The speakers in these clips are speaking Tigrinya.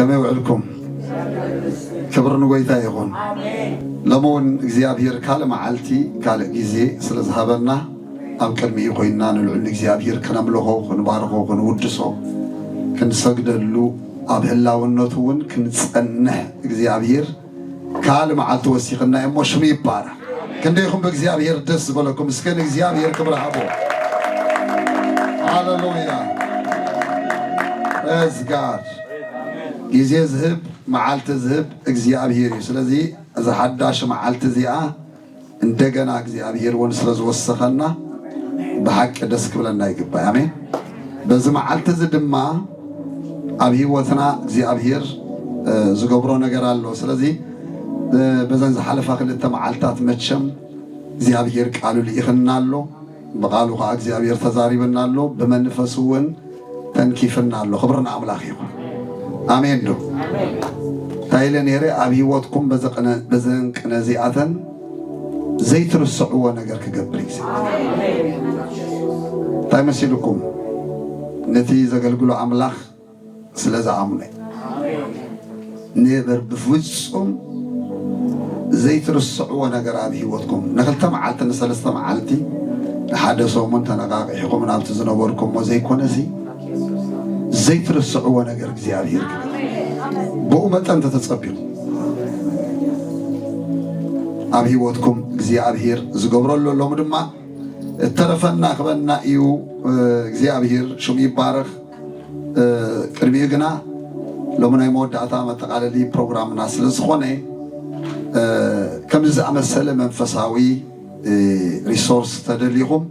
ከመይ ውዕልኩም? ክብሪ ንጎይታ ይኹን። ሎሚ እውን እግዚኣብሔር ካልእ መዓልቲ ካልእ ግዜ ስለ ዝሃበና ኣብ ቅድሚኡ ኮይንና ንልዑል እግዚኣብሔር ከነምልኾ፣ ክንባርኾ፣ ክንውድሶ፣ ክንሰግደሉ፣ ኣብ ህላውነቱ እውን ክንጸንሕ እግዚኣብሔር ካልእ መዓልቲ ወሲኽና እሞ ሽሙ ይባረኽ። ክንደይኹም ብእግዚኣብሔር ደስ ዝበለኩም? እስከ ንእግዚኣብሔር ክብሪ ሃቦ። ሃሌሉያ። Praise God። ግዜ ዝህብ፣ መዓልቲ ዝህብ እግዚኣብሔር እዩ። ስለዚ እዛ ሓዳሽ መዓልቲ እዚኣ እንደገና እግዚኣብሔር እውን ስለ ዝወሰኸና ብሓቂ ደስ ክብለና ይግባእ። ኣሜን። በዚ መዓልቲ እዚ ድማ ኣብ ህይወትና እግዚኣብሔር ዝገብሮ ነገር ኣሎ። ስለዚ በዘን ዝሓለፋ ክልተ መዓልታት መቸም እግዚኣብሔር ቃሉ ልኢኽና ኣሎ። ብቓሉ ኸዓ እግዚኣብሔር ተዛሪብና ኣሎ። ብመንፈሱ እውን ተንኪፍና ኣሎ። ክብሪ ንኣምላኽ ይኹን። ኣሜን ዶ? እንታይ ኢለ ነይረ? ኣብ ህይወትኩም በዘን ቅነ እዚኣተን ዘይትርስዕዎ ነገር ክገብር እዩ። እንታይ መሲልኩም? ነቲ ዘገልግሎ ኣምላኽ ስለ ዝኣምኖ ነበር ብፍጹም ዘይትርስዕዎ ነገር ኣብ ህይወትኩም ንክልተ መዓልቲ ንሰለስተ መዓልቲ ንሓደ ሰሙን ተነቃቂሕኩም ናብቲ ዝነበርኩሞ ዘይኮነሲ ዘይትርስዕዎ ነገር እግዚኣብሔር ብኡ መጠን ተተጸቢኹ ኣብ ህይወትኩም እግዚኣብሔር ዝገብረሉ ሎም ድማ እተረፈና ክበና እዩ። እግዚኣብሔር ሽሙ ይባረኽ። ቅድሚኡ ግና ሎሚ ናይ መወዳእታ መጠቓለሊ ፕሮግራምና ስለ ዝኾነ ከምዚ ዝኣመሰለ መንፈሳዊ ሪሶርስ ተደሊኹም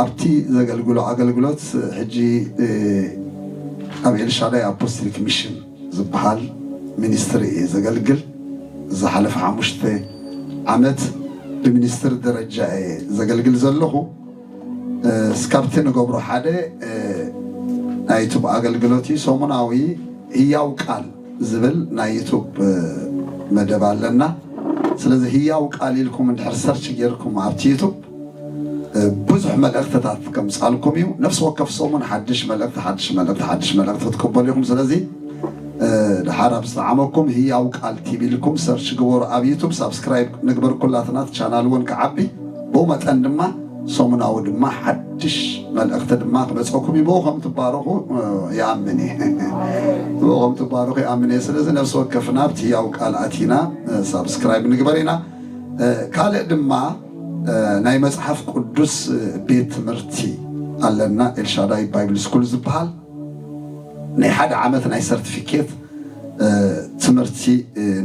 ኣብቲ ዘገልግሎ ኣገልግሎት ሕጂ ኣብ ኤልሻዳይ ኣፖስቲሊክ ሚሽን ዝበሃል ሚኒስትሪ እየ ዘገልግል። ዝሓለፈ ሓሙሽተ ዓመት ብሚኒስትሪ ደረጃ እየ ዘገልግል ዘለኹ። እስካብቲ ንገብሮ ሓደ ናይ ዩቱብ ኣገልግሎት እዩ። ሰሙናዊ ህያው ቃል ዝብል ናይ ዩቱብ መደብ ኣለና። ስለዚ ህያው ቃል ኢልኩም እንድሕር ሰርች ጌርኩም ኣብቲ ዩቱብ ብዙሕ መልእኽትታት ከምፃልኩም እዩ። ነፍሲ ወከፍ ሰሙን ሓድሽ መልእኽቲ ሓድሽ መልእኽቲ ሓድሽ መልእኽቲ ክትቅበሉ ኢኹም። ስለዚ ድሓር ኣብ ዝጠዓመኩም ህያው ቃል ቲቪ ኢልኩም ሰርች ግበሩ። ኣብ ዩቱብ ሳብስክራይብ ንግበር ኩላትና ቻናል እውን ክዓቢ ብኡ መጠን ድማ ሰሙናዊ ድማ ሓድሽ መልእኽቲ ድማ ክመፀኩም እዩ። ብኡ ከም ትባረኹ ይኣምን እየ። ብኡ ከም ትባረኹ ይኣምን እየ። ስለዚ ነፍሲ ወከፍና ኣብቲ ህያው ቃል ኣቲና ሳብስክራይብ ንግበር ኢና። ካልእ ድማ ናይ መፅሓፍ ቅዱስ ቤት ትምህርቲ ኣለና፣ ኤልሻዳይ ባይብል ስኩል ዝበሃል ናይ ሓደ ዓመት ናይ ሰርቲፊኬት ትምህርቲ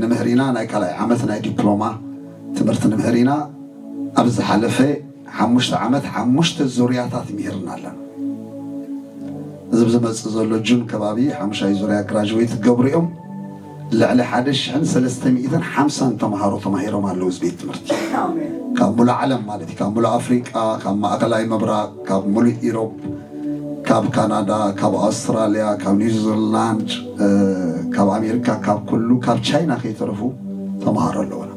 ንምህር ኢና። ናይ ካልኣይ ዓመት ናይ ዲፕሎማ ትምህርቲ ንምህር ኢና። ኣብ ዝሓለፈ ሓሙሽተ ዓመት ሓሙሽተ ዙርያታት ሚሂርና ኣለና። እዚ ብዝመፅእ ዘሎ ጁን ከባቢ ሓሙሻይ ዙርያ ግራጅዌት ክገብሩ እዮም። ልዕሊ ሓደ ሽሕን ሰለስተ ሚእትን ሓምሳን ተምሃሮ ተማሂሮም ኣለዉ። እዚ ቤት ትምህርቲ ካብ ሙሉእ ዓለም ማለት እዩ፣ ካብ ሙሉእ ኣፍሪቃ፣ ካብ ማእከላይ ምብራቅ፣ ካብ ሙሉእ ኢሮፕ፣ ካብ ካናዳ፣ ካብ ኣውስትራልያ፣ ካብ ኒውዚላንድ፣ ካብ ኣሜሪካ፣ ካብ ኩሉ ካብ ቻይና ከይተረፉ ተምሃሮ ኣለዉና።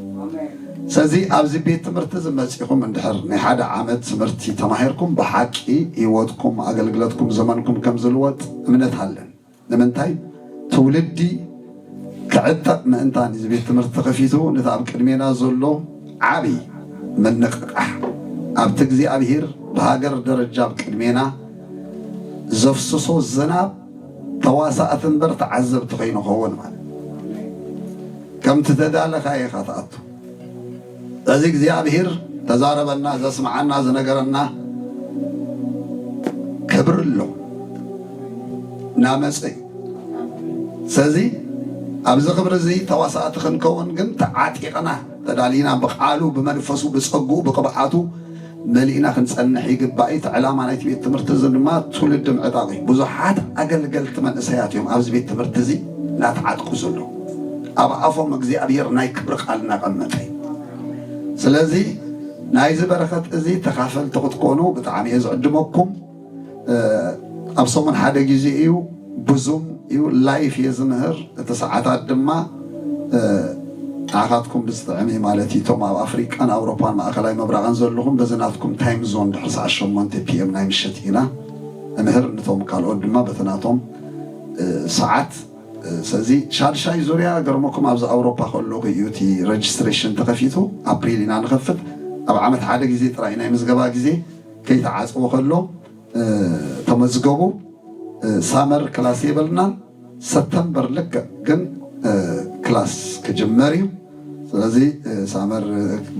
ስለዚ ኣብዚ ቤት ትምህርቲ እዚ መፂኹም እንድሕር ናይ ሓደ ዓመት ትምህርቲ ተማሂርኩም ብሓቂ ህይወትኩም ኣገልግሎትኩም ዘመንኩም ከም ዝልወጥ እምነት ኣለን። ንምንታይ? ትውልዲ ክዕጠቕ ምእንታን እዚ ቤት ትምህርቲ ተኸፊቱ ነቲ ኣብ ቅድሜና ዘሎ ዓብዪ ምንቕቓሕ ኣብቲ እግዚኣብሔር ብሃገር ደረጃ ኣብ ቅድሜና ዘፍስሶ ዝናብ ተዋሳእቲ እምበር ተዓዘብቲ ከይንኸውን ማለት ከምቲ ተዳለኻ ኢኻ ትኣቱ። እዚ እግዚኣብሔር ተዛረበና ዘስምዓና ዝነገረና ክብሪ ኣሎ እናመፀ እዩ። ስለዚ ኣብዚ ክብሪ እዚ ተዋሳእቲ ክንከውን ግን ተዓጢቕና ተዳሊና ብቃሉ ብመንፈሱ ብፀግኡ ብቅብዓቱ መሊእና ክንፀንሕ ይግባእ እዩ። እቲ ዕላማ ናይቲ ቤት ትምህርቲ እዚ ድማ ትውልዲ ምዕጣቕ እዩ። ብዙሓት ኣገልገልቲ መንእሰያት እዮም ኣብዚ ቤት ትምህርቲ እዚ እናተዓጥቁ ዘለዉ። ኣብ ኣፎም እግዚኣብሔር ናይ ክብሪ ቃል እናቐመጠ እዩ። ስለዚ ናይዚ በረኸት እዚ ተኻፈልቲ ክትኮኑ ብጣዕሚ እየ ዝዕድመኩም። ኣብ ሰሙን ሓደ ግዜ እዩ፣ ብዙም እዩ፣ ላይፍ እየ ዝምህር። እቲ ሰዓታት ድማ ንዓኻትኩም ብዝጥዕም እዩ ማለት እዩ። እቶም ኣብ ኣፍሪቃን ኣውሮፓን ማእከላይ ምብራቕን ዘለኹም በዚ ናትኩም ታይም ዞን ድሕሪ ሰዓት ሸሞንተ ፒ ኤም ናይ ምሸት ኢና እምህር። ንቶም ካልኦት ድማ በቲ ናቶም ሰዓት ስለዚ ሻድሻይ ዙርያ ገርመኩም ኣብዚ ኣውሮፓ ከለኹ እዩ እቲ ረጅስትሬሽን ተኸፊቱ። ኣፕሪል ኢና ንኸፍት። ኣብ ዓመት ሓደ ግዜ ጥራይ ናይ ምዝገባ ግዜ ከይተዓጽወ ከሎ ተመዝገቡ። ሳመር ክላስ የብልናን። ሰፕተምበር ልክዕ ግን ክላስ ክጅመር እዩ። ስለዚ ሳመር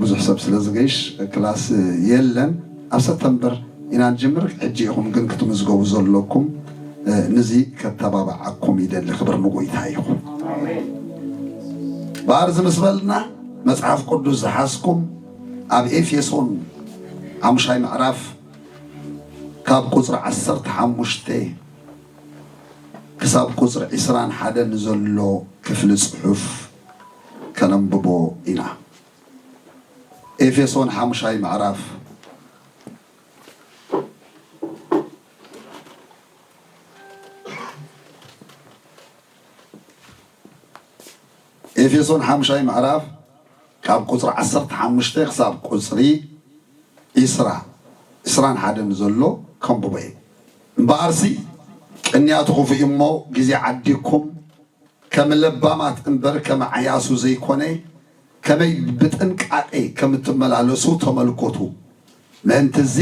ብዙሕ ሰብ ስለ ዝገይሽ ክላስ የለን። ኣብ ሰፕተምበር ኢና ንጅምር። ሕጂ ኢኹም ግን ክትምዝገቡ ዘለኩም። ንዚ ከተባብዓኩም ይደሊ። ክብር ንጎይታ ይኹን። በኣርዚ ምስ በልና መጽሓፍ ቅዱስ ዝሓዝኩም ኣብ ኤፌሶን ሓሙሻይ ምዕራፍ ካብ ቁጽሪ ዓሰርተ ሓሙሽተ ክሳብ ቁጽሪ ዕስራን ሓደን ዘሎ ክፍሊ ጽሑፍ ከነንብቦ ኢና። ኤፌሶን ሓሙሻይ ምዕራፍ ኤፌሶን ሓሙሻይ ምዕራፍ ካብ ቁጽሪ ዓሰርተ ሓሙሽተ ክሳብ ቁጽሪ ዕስራ ዕስራን ሓደን ዘሎ ከንብቦ እየ። እምበኣርሲ ቅንያቱ ክፉእ እዩ እሞ ግዜ ዓዲግኩም ከም ለባማት እምበር ከም ዓያሱ ዘይኮነ ከመይ ብጥንቃቄ ከም እትመላለሱ ተመልከቱ። ምእንቲ እዚ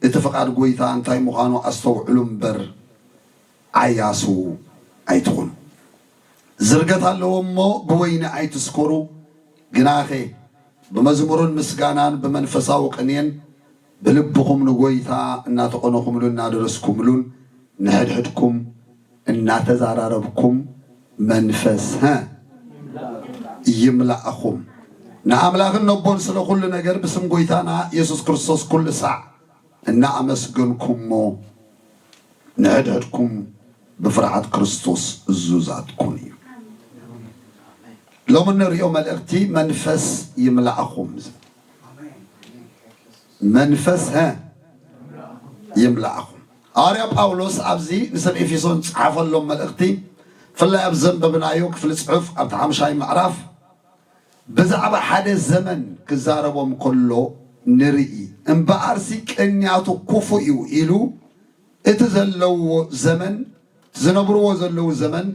እቲ ፍቓድ ጎይታ እንታይ ምዃኑ ኣስተውዕሉ እምበር ዓያሱ ኣይትኹኑ። ዝርገት ኣለዎ እሞ ብወይኒ ኣይትስከሩ፣ ግናኸ ብመዝሙርን ምስጋናን ብመንፈሳዊ ቅኔን ብልብኹም ንጎይታ እናተቐነኹምሉን እናደረስኩምሉን ንሕድሕድኩም እናተዛራረብኩም መንፈስ ሀ ይምላእኹም። ንኣምላኽን ነቦን ስለ ኩሉ ነገር ብስም ጎይታና ኢየሱስ ክርስቶስ ኩሉ ሳዕ እናኣመስገንኩሞ ንሕድሕድኩም ብፍርሃት ክርስቶስ እዙዛት ኩኑ እዩ። ሎሚ እንሪኦ መልእኽቲ መንፈስ ይምላእኹም። መንፈስ ሀ ይምላእኹም። ሃዋርያ ጳውሎስ ኣብዚ ንሰብ ኤፌሶን ዝጸሓፈሎም መልእኽቲ ብፍላይ ኣብ ዘንበብናዮ ክፍሊ ጽሑፍ ኣብቲ ሓምሻይ ምዕራፍ ብዛዕባ ሓደ ዘመን ክዛረቦም ከሎ ንርኢ። እምበኣርሲ ቅንያቱ ክፉእ እዩ ኢሉ እቲ ዘለዎ ዘመን ዝነብርዎ ዘለዉ ዘመን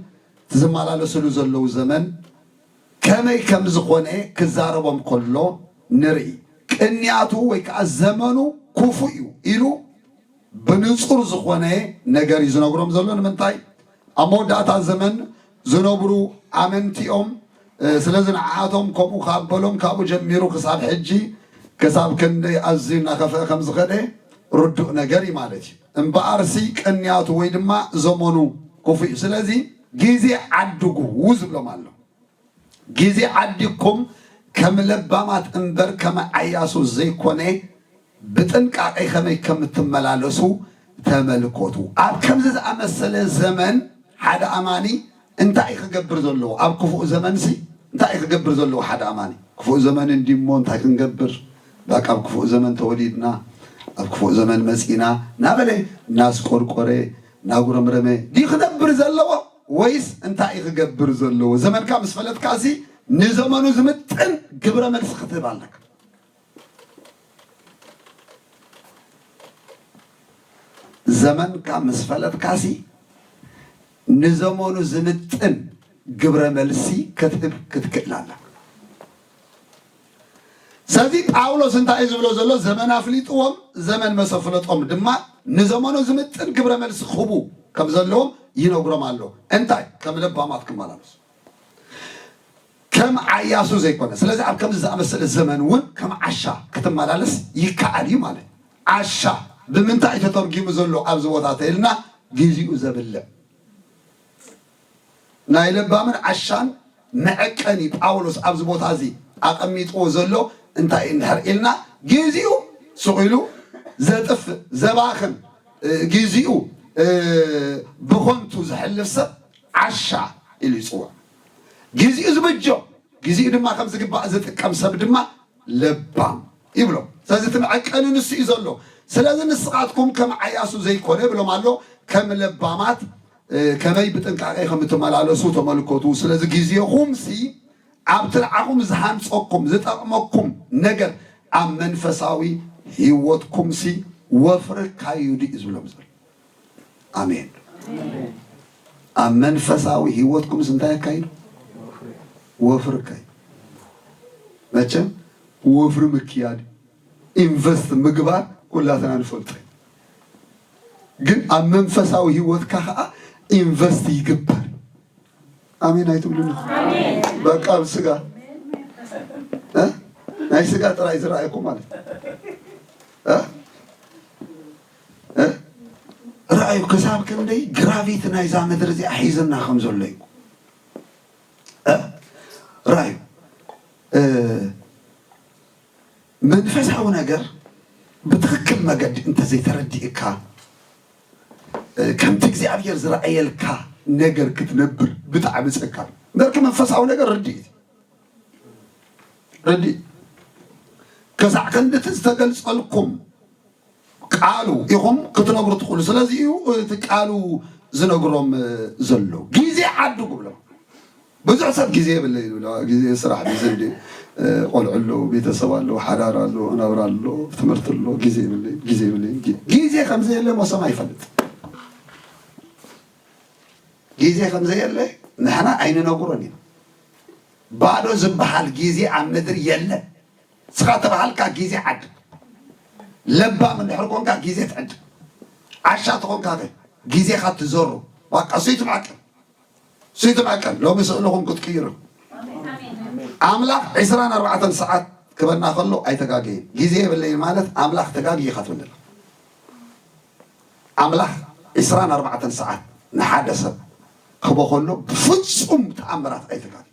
እቲ ዝመላለስሉ ዘለዉ ዘመን ከመይ ከም ዝኾነ ክዛረቦም ከሎ ንርኢ። ቅንያቱ ወይ ከዓ ዘመኑ ክፉእ እዩ ኢሉ ብንጹር ዝኾነ ነገር እዩ ዝነግሮም ዘሎ። ንምንታይ? ኣብ መወዳእታ ዘመን ዝነብሩ ኣመንቲ እዮም። ስለዚ ንዓኣቶም ከምኡ ካብ በሎም ካብኡ ጀሚሩ ክሳብ ሕጂ ክሳብ ክንደይ ኣዝዩ እናኸፍአ ከም ዝኸደ ርዱእ ነገር እዩ ማለት እዩ። እምበኣርሲ ቅንያቱ ወይ ድማ ዘመኑ ክፉእ እዩ። ስለዚ ግዜ ዓድጉ ዝብሎም ኣሎ። ግዜ ዓዲግኩም ከም ለባማት እምበር ከም ዓያሱ ዘይኮነ ብጥንቃቄ ከመይ ከም እትመላለሱ ተመልከቱ። ኣብ ከምዚ ዝኣመሰለ ዘመን ሓደ ኣማኒ እንታይ እዩ ክገብር ዘለዎ? ኣብ ክፉእ ዘመንሲ እንታይ እዩ ክገብር ዘለዎ ሓደ ኣማኒ? ክፉእ ዘመን እንዲሞ እንታይ ክንገብር? በቃ ኣብ ክፉእ ዘመን ተወሊድና፣ ኣብ ክፉእ ዘመን መጺና እናበለ እናስቆርቆረ እናጉረምረመ ድዩ ክነብር ዘለዎ? ወይስ እንታይ እዩ ክገብር ዘለዎ? ዘመንካ ምስ ፈለጥካሲ ንዘመኑ ዝምጥን ግብረ መልሲ ክትህብ ኣለካ። ዘመንካ ምስ ፈለጥካሲ ንዘመኑ ዝምጥን ግብረ መልሲ ክትህብ ክትክእል ኣለካ። ስለዚ ጳውሎስ እንታይ እዩ ዝብሎ ዘሎ? ዘመን ኣፍሊጥዎም፣ ዘመን መሰ ፍለጦም ድማ ንዘመኑ ዝምጥን ግብረ መልሲ ክህቡ ከም ዘለዎም ይነግሮም ኣሎ። እንታይ? ከም ለባማት ክመላለሱ፣ ከም ዓያሱ ዘይኮነ። ስለዚ ኣብ ከምዚ ዝኣመሰለ ዘመን እውን ከም ዓሻ ክትመላለስ ይከኣል እዩ ማለት። ዓሻ ብምንታይ እዩ ተተርጊሙ ዘሎ ኣብዚ ቦታ ተኢልና፣ ግዜኡ ዘብልዕ ናይ ለባምን ዓሻን መዐቀኒ ጳውሎስ ኣብዚ ቦታ እዚ ኣቐሚጥዎ ዘሎ እንታይ እዩ እንድሕር ኢልና፣ ግዜኡ ስቕ ኢሉ ዘጥፍእ፣ ዘባኽን፣ እ፣ ግዜኡ፣ እ፣ ብኸንቱ ዘሕልፍ ሰብ ዓሻ ኢሉ ይጽውዖ። ግዜኡ ዝብጆ፣ ግዜኡ ድማ ከም ዝግባእ ዝጥቀም ሰብ ድማ ለባም ይብሎ። ስለዚ እቲ መዐቀኒ ንሱ እዩ ዘሎ። ስለዚ ንስኻትኩም ከም ዓያሱ ዘይኮነ ብሎም ኣሎ፣ ከም ለባማት፣ እ፣ ከመይ ብጥንቃቄ ከም እትመላለሱ ተመልከቱ። ስለዚ ግዜኹምሲ ኣብቲ ንዓኹም ዝሃንጸኩም፣ ዝጠቕመኩም ነገር ኣብ መንፈሳዊ ህይወትኩምሲ ወፍሪ ካይዱ እዩ ዝብሎም ዘሎ። ኣሜን። ኣብ መንፈሳዊ ህይወትኩምስ እንታይ ኣካይዱ? ወፍሪ ኣካይዱ። መቸም ወፍሪ ምክያድ፣ ኢንቨስት ምግባር ኩላትና ንፈልጦ እዩ። ግን ኣብ መንፈሳዊ ህይወትካ ከዓ ኢንቨስት ይግበር። ኣሜን ኣይትብሉን? በቃ ኣብ ስጋ እ? ናይ ስጋ ጥራይ ዝረኣየኩም ማለት እ? እ? ረኣዩ ክሳብ ክንደይ ግራቪቲ ናይዛ ምድሪ እዚኣ ሒዝና ከም ዘሎ እዩ። እ? ረኣዩ እ፣ መንፈሳዊ ነገር ብትኽክል መገዲ እንተዘይተረዲእካ እ፣ ከምቲ እግዚኣብሔር ዝረኣየልካ ነገር ክትነብር ብጣዕሚ ጸጋም። እምበርኪ መንፈሳዊ ነገር ርድኢት ርድኢት ክሳዕ ክንድቲ ዝተገልጸልኩም ቃሉ ኢኹም ክትነግሩ ትኽእሉ። ስለዚ እዩ እቲ ቃሉ ዝነግሮም እ፣ ዘሎ። ግዜ ዓዱ ክብሎም ብዙሕ ሰብ ግዜ የብለይ ይብላ። ግዜ ስራሕ ቢዚ እንዲ ቆልዑ ኣለዉ፣ ቤተሰብ ኣለዉ፣ ሓዳር ኣለዉ፣ ናብራ ኣለዉ፣ ትምህርቲ ኣለዉ፣ ግዜ የብለይ፣ ግዜ የብለይ። ግዜ ከም ዘየለ ሞሰም ኣይፈልጥ። ግዜ ከም ዘየለ ንሕና ኣይንነግሮን ኢና። ባዶ ዝበሃል ግዜ ኣብ ምድሪ የለን። ንስኻ ተባሃልካ ግዜ ዓድ። ለባም እንድሕር ኮንካ ግዜ ትዕድ። ዓሻ ተኾንካ ከ ግዜኻ ትዘሩ። ዋቃ እሱይ ትማቀል። እሱይ ትማቀል። ሎሚ ስእልኹም ክትቅይሩ። ኣምላኽ ዕስራን ኣርባዕተን ሰዓት ክበና ከሎ ኣይተጋገየን። ግዜ የብለይን ማለት ኣምላኽ ተጋግየ ኢኻ ትብል ኣለኻ። ኣምላኽ ዕስራን ኣርባዕተን ሰዓት ንሓደ ሰብ ክቦ ከሎ ብፍጹም ተኣምራት ኣይተጋግየን።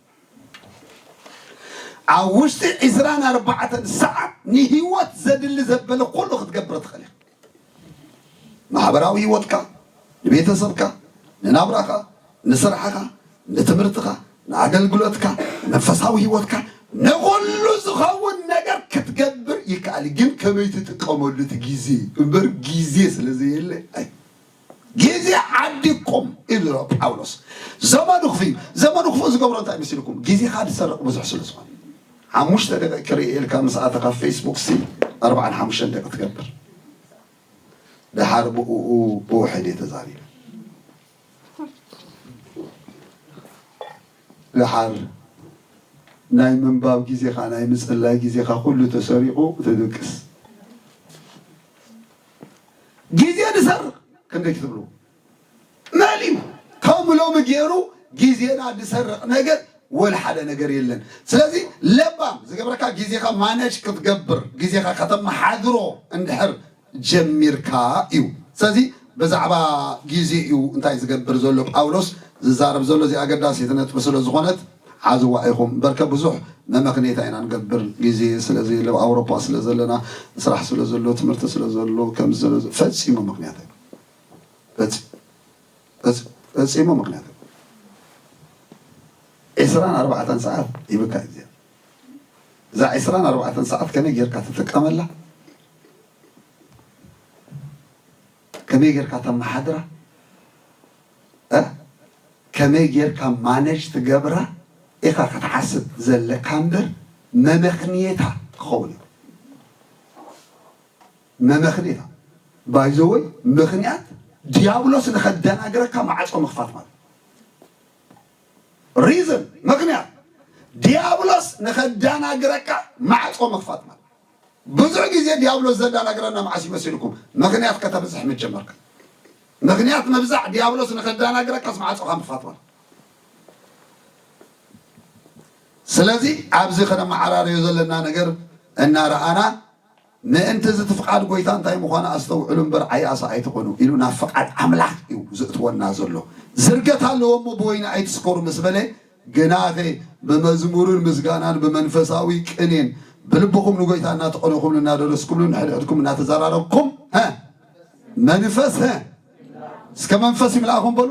ኣብ ውሽጢ ዕስራን ኣርባዕተን ሰዓት ንህይወት ዘድሊ ዘበለ ኩሉ ክትገብር ትኽእል ኢኻ። ማሕበራዊ ህይወትካ፣ ንቤተሰብካ፣ ንናብራኻ፣ ንስራሕኻ፣ ንትምህርትኻ፣ ንኣገልግሎትካ፣ መንፈሳዊ ህይወትካ፣ ንኹሉ ዝኸውን ነገር ክትገብር ይከኣል እዩ። ግን ከመይ ትጥቀመሉ እቲ ግዜ እምበር ግዜ ስለ ዘየለ ኣይ ግዜ ዓዲኩም ኢሉ ፓውሎስ። ዘመኑ ክፉእ እዩ። ዘመኑ ክፉእ ዝገብሮ እንታይ መሲልኩም? ግዜኻ ዝሰርቕ ብዙሕ ስለ ዝኾነ። ሓሙሽተ ደቂቕ ክርኢ ኢልካ ምስ ኣተኻ ፌስቡክ ሲ ኣርባዓን ሓሙሽተን ደቂቕ ትገብር። ደሓር ብኡ ብውሕድ እየ ተዛሪበ። ደሓር ናይ ምንባብ ግዜኻ ናይ ምጽላይ ግዜኻ ኩሉ ተሰሪቑ ትድቅስ። ግዜ ንሰርቕ ክንደይ ክትብሉ መን እዩ ከም ሎሚ ገይሩ ግዜና ዝሰርቕ ነገር ወላ ሓደ ነገር የለን። ስለዚ ለባም ዝገብረካ ግዜኻ ማነጅ ክትገብር ግዜኻ ከተመሓድሮ እንድሕር ጀሚርካ እዩ። ስለዚ ብዛዕባ ግዜ እዩ እንታይ ዝገብር ዘሎ ጳውሎስ ዝዛረብ ዘሎ። እዚ ኣገዳሲት ነጥቢ ስለ ዝኾነት ሓዝዋ ኢኹም። በርከ ብዙሕ መመኽኔታ ኢና ንገብር። ግዜ ስለ ዘየለ፣ ኣብ ኣውሮፓ ስለ ዘለና፣ ስራሕ ስለ ዘሎ፣ ትምህርቲ ስለ ዘሎ፣ ከምዚ ስለ ዘሎ፣ ፈጺሙ ምኽንያት ኣይኮነን። ፈጺ-፣ ፈጺ-፣ ፈጺሙ ምኽንያት ኣይኮነን። ዕስራን ኣርባዕተን ሰዓት ሂብካ እዩ እግዚኣብሔር። እዛ ዕስራን ኣርባዕተን ሰዓት ከመይ ጌርካ ትጥቀመላ? ከመይ ጌርካ ተመሓድራ? እ? ከመይ ጌርካ ማነጅ ትገብራ ኢኻ ክትሓስብ ዘለካ እምበር መመኽንየታ ክኸውን እዩ። መመኽንየታ። ባይዘወይ ምኽንያት ዲያብሎስ ንኸደናግረካ ማዕጾ ምኽፋት ማለት። ሪዝን፣ ምኽንያት። ዲያብሎስ ንኸደናግረካ ማዕጾ ምኽፋት ማለት። ብዙሕ ግዜ ዲያብሎስ ዘደናግረና መዓስ ይመስልኩም? ምኽንያት ከተብዝሕ ምስ ጀመርካ። ምኽንያት ምብዛሕ ዲያብሎስ ንኸደናግረካስ ማዕጾኻ ምኽፋት ማለት። ስለዚ ኣብዚ ከነመዓራረዮ ዘለና ነገር እናረኣና ምእንቲ እዚ እቲ ፍቓድ ጐይታ እንታይ ምዃኑ ኣስተውዕሉ እምበር ዓያሳ ኣይትኾኑ ኢሉ ናብ ፍቓድ ኣምላኽ እዩ ዘእትወና ዘሎ። ዝርገት ኣለዎ እሞ ብወይኒ ኣይትስከሩ ምስ በለ ግናኸ ብመዝሙርን ምስጋናን ብመንፈሳዊ ቅኔን ብልብኹም ንጎይታ እናተቐነኹም እናደረስኩምሉ ንሕድሕድኩም እናተዘራረብኩም ሀ መንፈስ ሀ እስከ መንፈስ ይምላእኹም በሉ።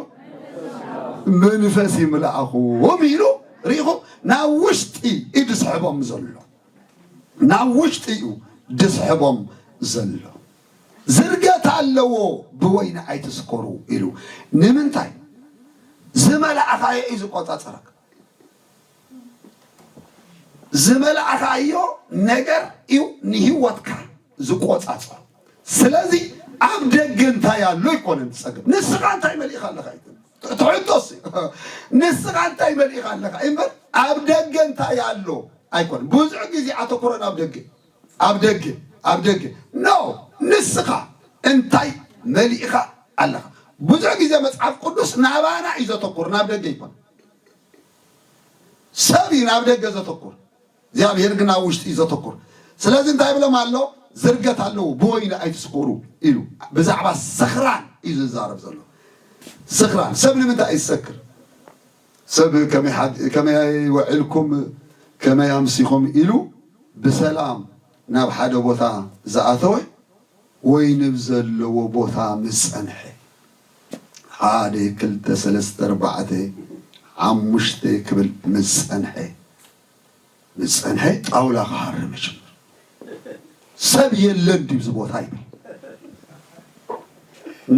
መንፈስ ይምላእኹም ኢሉ ርኢኹም ናብ ውሽጢ እዩ ዝስሕቦም ዘሎ። ናብ ውሽጢ እዩ ዝስሕቦም ዘሎ። ዝርገት ኣለዎ ብወይኒ ኣይትስከሩ ኢሉ። ንምንታይ? ዝመላእኻዮ እዩ ዝቆጻጸረካ። ዝመላእኻዮ ነገር እዩ ንህይወትካ ዝቆጻጸር። ስለዚ ኣብ ደገ እንታይ ኣሎ ኣይኮነን ትጸገም። ንስኻ እንታይ መሊእኻ ኣለኻ እዩ። ትሕቶስ ንስኻ እንታይ መሊእኻ ኣለኻ እምበር ኣብ ደገ እንታይ ኣሎ ኣይኮን። ብዙሕ ግዜ ኣተኩረን ኣብ ደገ ኣብ ደገ ኣብ ደገ ኖ ንስኻ እንታይ መሊእኻ ኣለኻ። ብዙሕ ግዜ መጽሓፍ ቅዱስ ናባና እዩ ዘተኩር፣ ናብ ደገ ይኮን። ሰብ እዩ ናብ ደገ ዘተኩር፣ እግዚኣብሔር ግን ኣብ ውሽጢ እዩ ዘተኩር። ስለዚ እንታይ ብሎም ኣሎ? ዝርገት ኣለዉ፣ ብወይኒ ኣይትስከሩ ኢሉ ብዛዕባ ስኽራን እዩ ዝዛረብ ዘሎ። ስኽራን ሰብ ንምንታይ እዩ ዝሰክር? ሰብ ከመይ ሓድ- ከመይ ወዒልኩም ከመይ ኣምሲኹም ኢሉ ብሰላም ናብ ሓደ ቦታ ዝኣተወ ወይኒ ብዘለዎ ቦታ ምስ ጸንሐ፣ ሓደ ክልተ ሰለስተ ኣርባዕተ ሓሙሽተ ክብል ምስ ጸንሐ ምስ ጸንሐ ጣውላ ክሃርም ይጅምር። ሰብ የለን ድዩ እዚ ቦታ ይብል።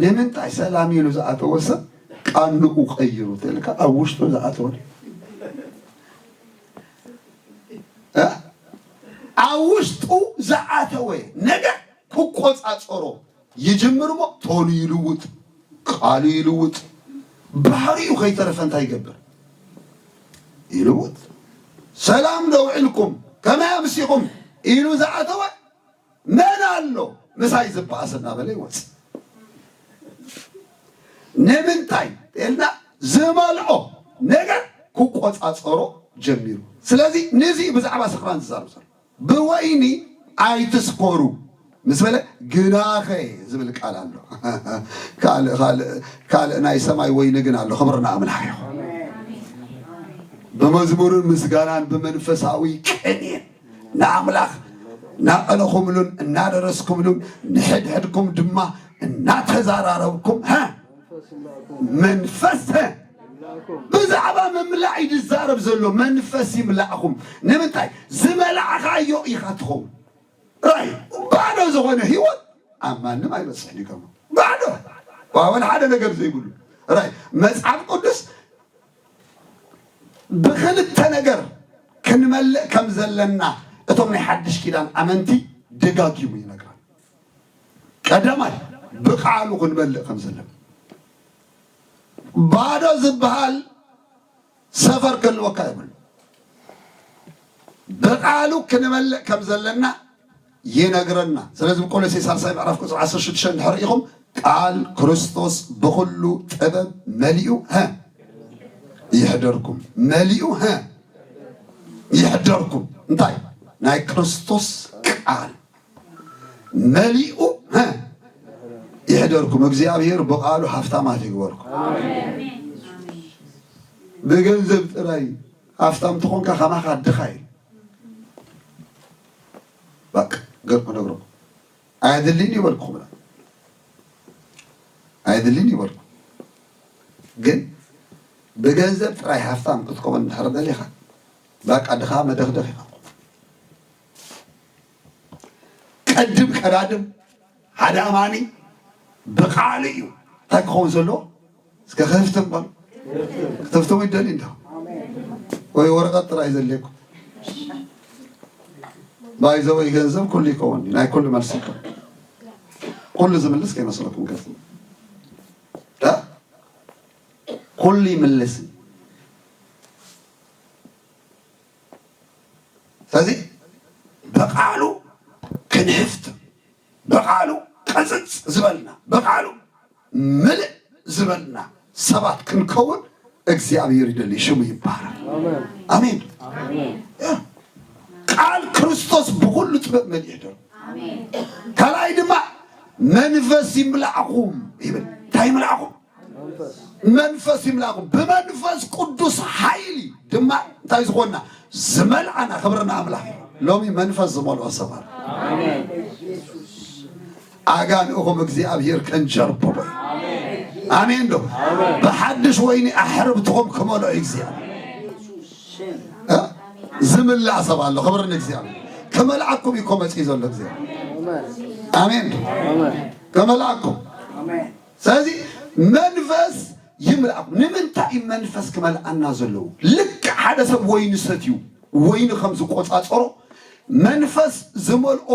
ንምንታይ ሰላም ኢሉ ዝኣተወ ሰብ ቃንኡ ቀይሩ ተልካ ኣብ ውሽጡ ዝኣተወ ድዩ? እ? ኣብ ውሽጡ ዝኣተወ ነገር ክቆጻጸሮ ይጅምር እሞ ቶኑ ይልውጥ፣ ቃሉ ይልውጥ፣ ባህሪኡ ከይተረፈ እንታይ ይገብር? ይልውጥ። ሰላም ዶ ውዕልኩም ከመይ ኣምሲኹም ኢሉ ዝኣተወ መን ኣሎ ምሳይ ዝበኣስ እናበለ ይወፅእ። ንምንታይ ኢልና ዝመልኦ ነገር ክቆፃፀሮ ጀሚሩ። ስለዚ ነዚ ብዛዕባ ስኽራን ዝዛረብ ዘሎ ብወይኒ ኣይትስከሩ ምስ በለ ግናኸ ዝብል ቃል ኣሎ። ካልእ ካልእ ካልእ ናይ ሰማይ ወይኒ ግን ኣሎ። ክብርና ኣምላኽ ይኹን። ብመዝሙርን ምስጋናን ብመንፈሳዊ ቅኔን ንኣምላኽ እናቐነኹምሉን እናደረስኩምሉን ንሕድሕድኩም ድማ እናተዛራረብኩም ሀ መንፈስ ሀ ብዛዕባ ምምላእ እዩ ዝዛረብ ዘሎ። መንፈስ ይምላእኹም። ንምንታይ? ዝመላእኻዮ ኢኻ ትኸውን። ራይ ባዶ ዝኾነ ህይወት ኣብ ማንም ኣይበፅሕን እዩ። ከማ ባዶ ዋወል ሓደ ነገር ዘይብሉ ራይ መጽሓፍ ቅዱስ ብክልተ ነገር ክንመልእ ከም ዘለና እቶም ናይ ሓድሽ ኪዳን ኣመንቲ ደጋጊሙ ይነግረን። ቀዳማይ ብቃሉ ክንመልእ ከም ዘለና። ባዶ ዝበሃል ሰፈር ክህልወካ የብሉ። ብቃሉ ክንመልእ ከም ዘለና ይነግረና። ስለዚ ብቆሎሴ ሳልሳይ ምዕራፍ ቁፅሪ ዓሰርተ ሽዱሽተ እንድሕር ኢኹም ቃል ክርስቶስ ብኩሉ ጥበብ መሊኡ ሀ ይሕደርኩም፣ መሊኡ ሀ ይሕደርኩም። እንታይ ናይ ክርስቶስ ቃል መሊኡ ሀ ይሕደርኩም። እግዚኣብሔር ብቃሉ ሃፍታማት ይግበርኩም። ብገንዘብ ጥራይ ሃፍታም ተኾንካ ከማኻ ድኻ እዩ። በቃ ገርኩ ነግረኩም ኣየድልን ይበልኩም ኣይድልን ይበልኩም። ግን ብገንዘብ ጥራይ ሃፍታም ክትከውን እንድሕር ደሊኻ በቃ ድኻ መደኽደኽ ኢኻ። ቀድም ቀዳድም ሓደ ኣማኒ ብቃሉ እዩ እንታይ ክኸውን ዘለዎ። እስከ ክህፍትም በሉ። ክትፍትሙ ይደሊ እንዶ ወይ ወረቐት ጥራይ ዘድልየኩም። ባይዘወይ ገንዘብ ኩሉ ይከውን ናይ ኩሉ መልሲ ይከውን። ኩሉ ዝምልስ ከይመስለኩም ገንዘብ ኩሉ ይምልስ። ስለዚ ብቃሉ ክንህፍትም ብቃሉ ቀፅፅ ዝበልና ብቃሉ ምልእ ዝበልና ሰባት ክንከውን እግዚኣብሔር ይደሊ። ሽሙ ይባረክ። ኣሜን። ቃል ክርስቶስ ብኩሉ ጥበብ መሊእ ይደሉ። ካልኣይ ድማ መንፈስ ይምላእኹም ይብል። እንታይ ይምላእኹም? መንፈስ ይምላእኩም። ብመንፈስ ቅዱስ ሓይሊ ድማ እንታይ ዝኾንና ዝመልኣና። ክብርና ኣምላኽ እዩ። ሎሚ መንፈስ ዝመልኦ ሰባት ኣጋንእኹም እግዚኣብሔር ከንጀርብቦ። ኣሜን ዶ? ብሓድሽ ወይኒ ኣሕርብትኹም ክመልኦ እዩ እግዚኣብሔር። ዝምላእ ሰብ ኣሎ። ክብር ንእግዚኣብሔር። ክመልኣኩም እዩ እኮ መፅኢ ዘሎ እግዚኣብሔር። ኣሜን ዶ? ክመልኣኩም። ስለዚ መንፈስ ይምልኣኩም። ንምንታይ እዩ መንፈስ ክመልኣና ዘለዎ? ልክዕ ሓደ ሰብ ወይኒ ሰትዩ ወይኒ ከም ዝቆፃፀሮ መንፈስ ዝመልኦ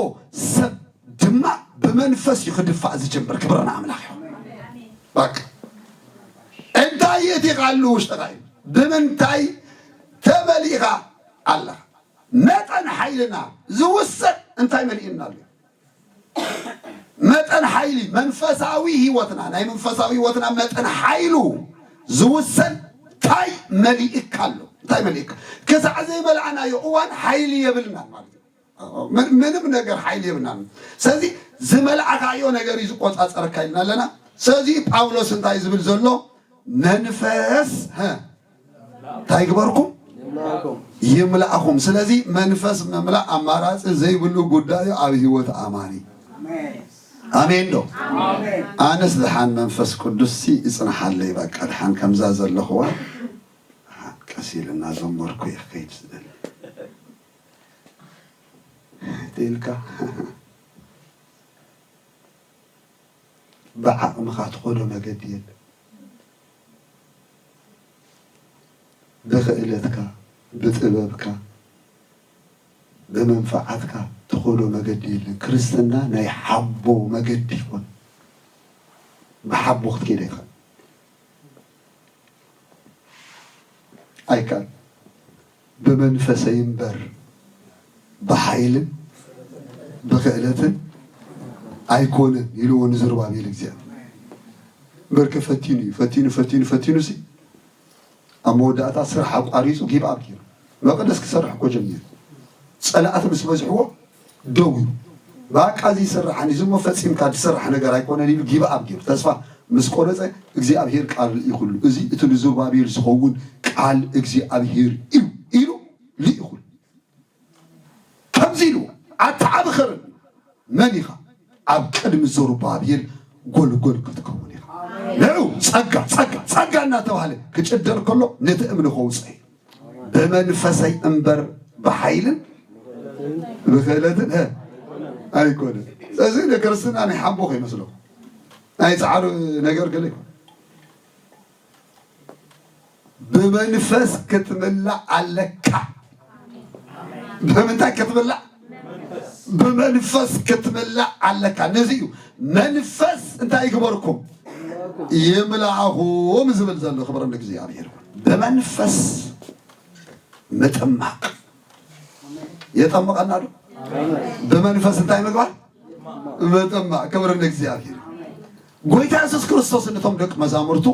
ሰብ ድማ ብመንፈስ እዩ ክድፋእ ዝጀምር። ክብርና ኣምላኽ እዩ። በቃ። የእቲኻ ኣሉ ውሽጥኻ እዩ። ብምንታይ ተመሊእኻ ኣለኻ? መጠን ሓይልና ዝውሰን እንታይ መሊእና ኣሎ? መጠን ሓይሊ መንፈሳዊ ህይወትና፣ ናይ መንፈሳዊ ህይወትና መጠን ሓይሉ ዝውሰን እንታይ መሊእካ ኣሎ? እንታይ መሊእካ? ክሳዕ ዘይመልኣናዮ እዋን ሓይሊ የብልናን ማለት እዩ። ምን-፣ ምንም ነገር ሓይሊ የብልናን። ስለዚ ዝመልኣኻዮ ነገር እዩ ዝቆጻጸረካ ኢልና ኣለና። ስለዚ ጳውሎስ እንታይ ዝብል ዘሎ? መንፈስ፣ ሀ፣ እንታይ ግበርኩም? ይምላእኩም። ስለዚ መንፈስ ምምላእ ኣማራጺ ዘይብሉ ጉዳዩ ኣብ ህይወት ኣማኒ። ኣሜን ዶ? ኣነስ ድሓን መንፈስ ቅዱስ ሲ ይጽንሓለይ፣ በቃ ድሓን ከምዛ ዘለኽዋ፣ ድሓን ቀስ ኢልና ዘመርኩ እየ ክኸይድ ዝደሊ። ትልካ ብዓቕምኻ ትኸዶ መገዲ የለን። ብኽእለትካ፣ ብጥበብካ፣ ብመንፈዓትካ ትኸዶ መገዲ የለን። ክርስትና ናይ ሓቦ መገዲ ይኾን። ብሓቦ ክትከይድ ኣይትኽእል። ኣይከኣል። ብመንፈሰይ እምበር ብሓይልን ብኽእለትን ኣይኮነን ኢልዎ ንዝሩባቤል እግዚኣብሔር። እምበርከ ፈቲኑ እዩ፣ ፈቲኑ፣ ፈቲኑ፣ ፈቲኑ ሲ ኣብ መወዳእታ ስራሕ ኣቋሪጹ ጊብ ኣፕ ገይሩ። መቕደስ ክሰርሕ እኮ ጀሚሩ። ጸላእቲ ምስ በዝሕዎ ደው ኢሉ። በቃ እዚ ይስራሕ፣ እዚ እሞ ፈጺምካ ዝስራሕ ነገር ኣይኮነን ኢሉ ጊብ ኣፕ ገይሩ። ተስፋ ምስ ቆረጸ እግዚኣብሔር ቃል ልኢኹሉ። እዚ እቲ ንዝሩባቤል ዝኸውን ቃል እግዚኣብሔር እዩ ኢሉ ልኢኹሉ። ከምዚ ኢልዎ፣ ኣታ ዓቢ ኸረን መን ኢኻ? ኣብ ቅድሚ ዘሩባቤል ጎልጎል ክትከውን ኢኻ። ንዑ ጸጋ፣ ጸጋ፣ ጸጋ እናተባህለ ክጭደር ከሎ ነቲ እምኒ ከውጽእ እዩ። ብመንፈሰይ እምበር ብሓይልን ብኽእለትን፣ እ፣ ኣይኮነን። ስለዚ ንክርስትና ናይ ሓቦ ከይመስለኩም። ናይ ጻዕሪ ነገር ገለ ይኮን። ብመንፈስ ክትምላእ ኣለካ። ብምንታይ ክትምላእ? ብመንፈስ ክትምላእ ኣለካ። ነዚ እዩ መንፈስ እንታይ ይግበርኩም? ይምላእኹም ዝብል ዘሎ። ክብሪ ንእግዚኣብሔር ይኹን። ብመንፈስ ምጥማቕ የጠምቐና ዶ? ብመንፈስ እንታይ ምግባር? ምጥማቕ። ክብሪ ንእግዚኣብሔር። ጎይታ የሱስ ክርስቶስ ነቶም ደቂ መዛሙርቱ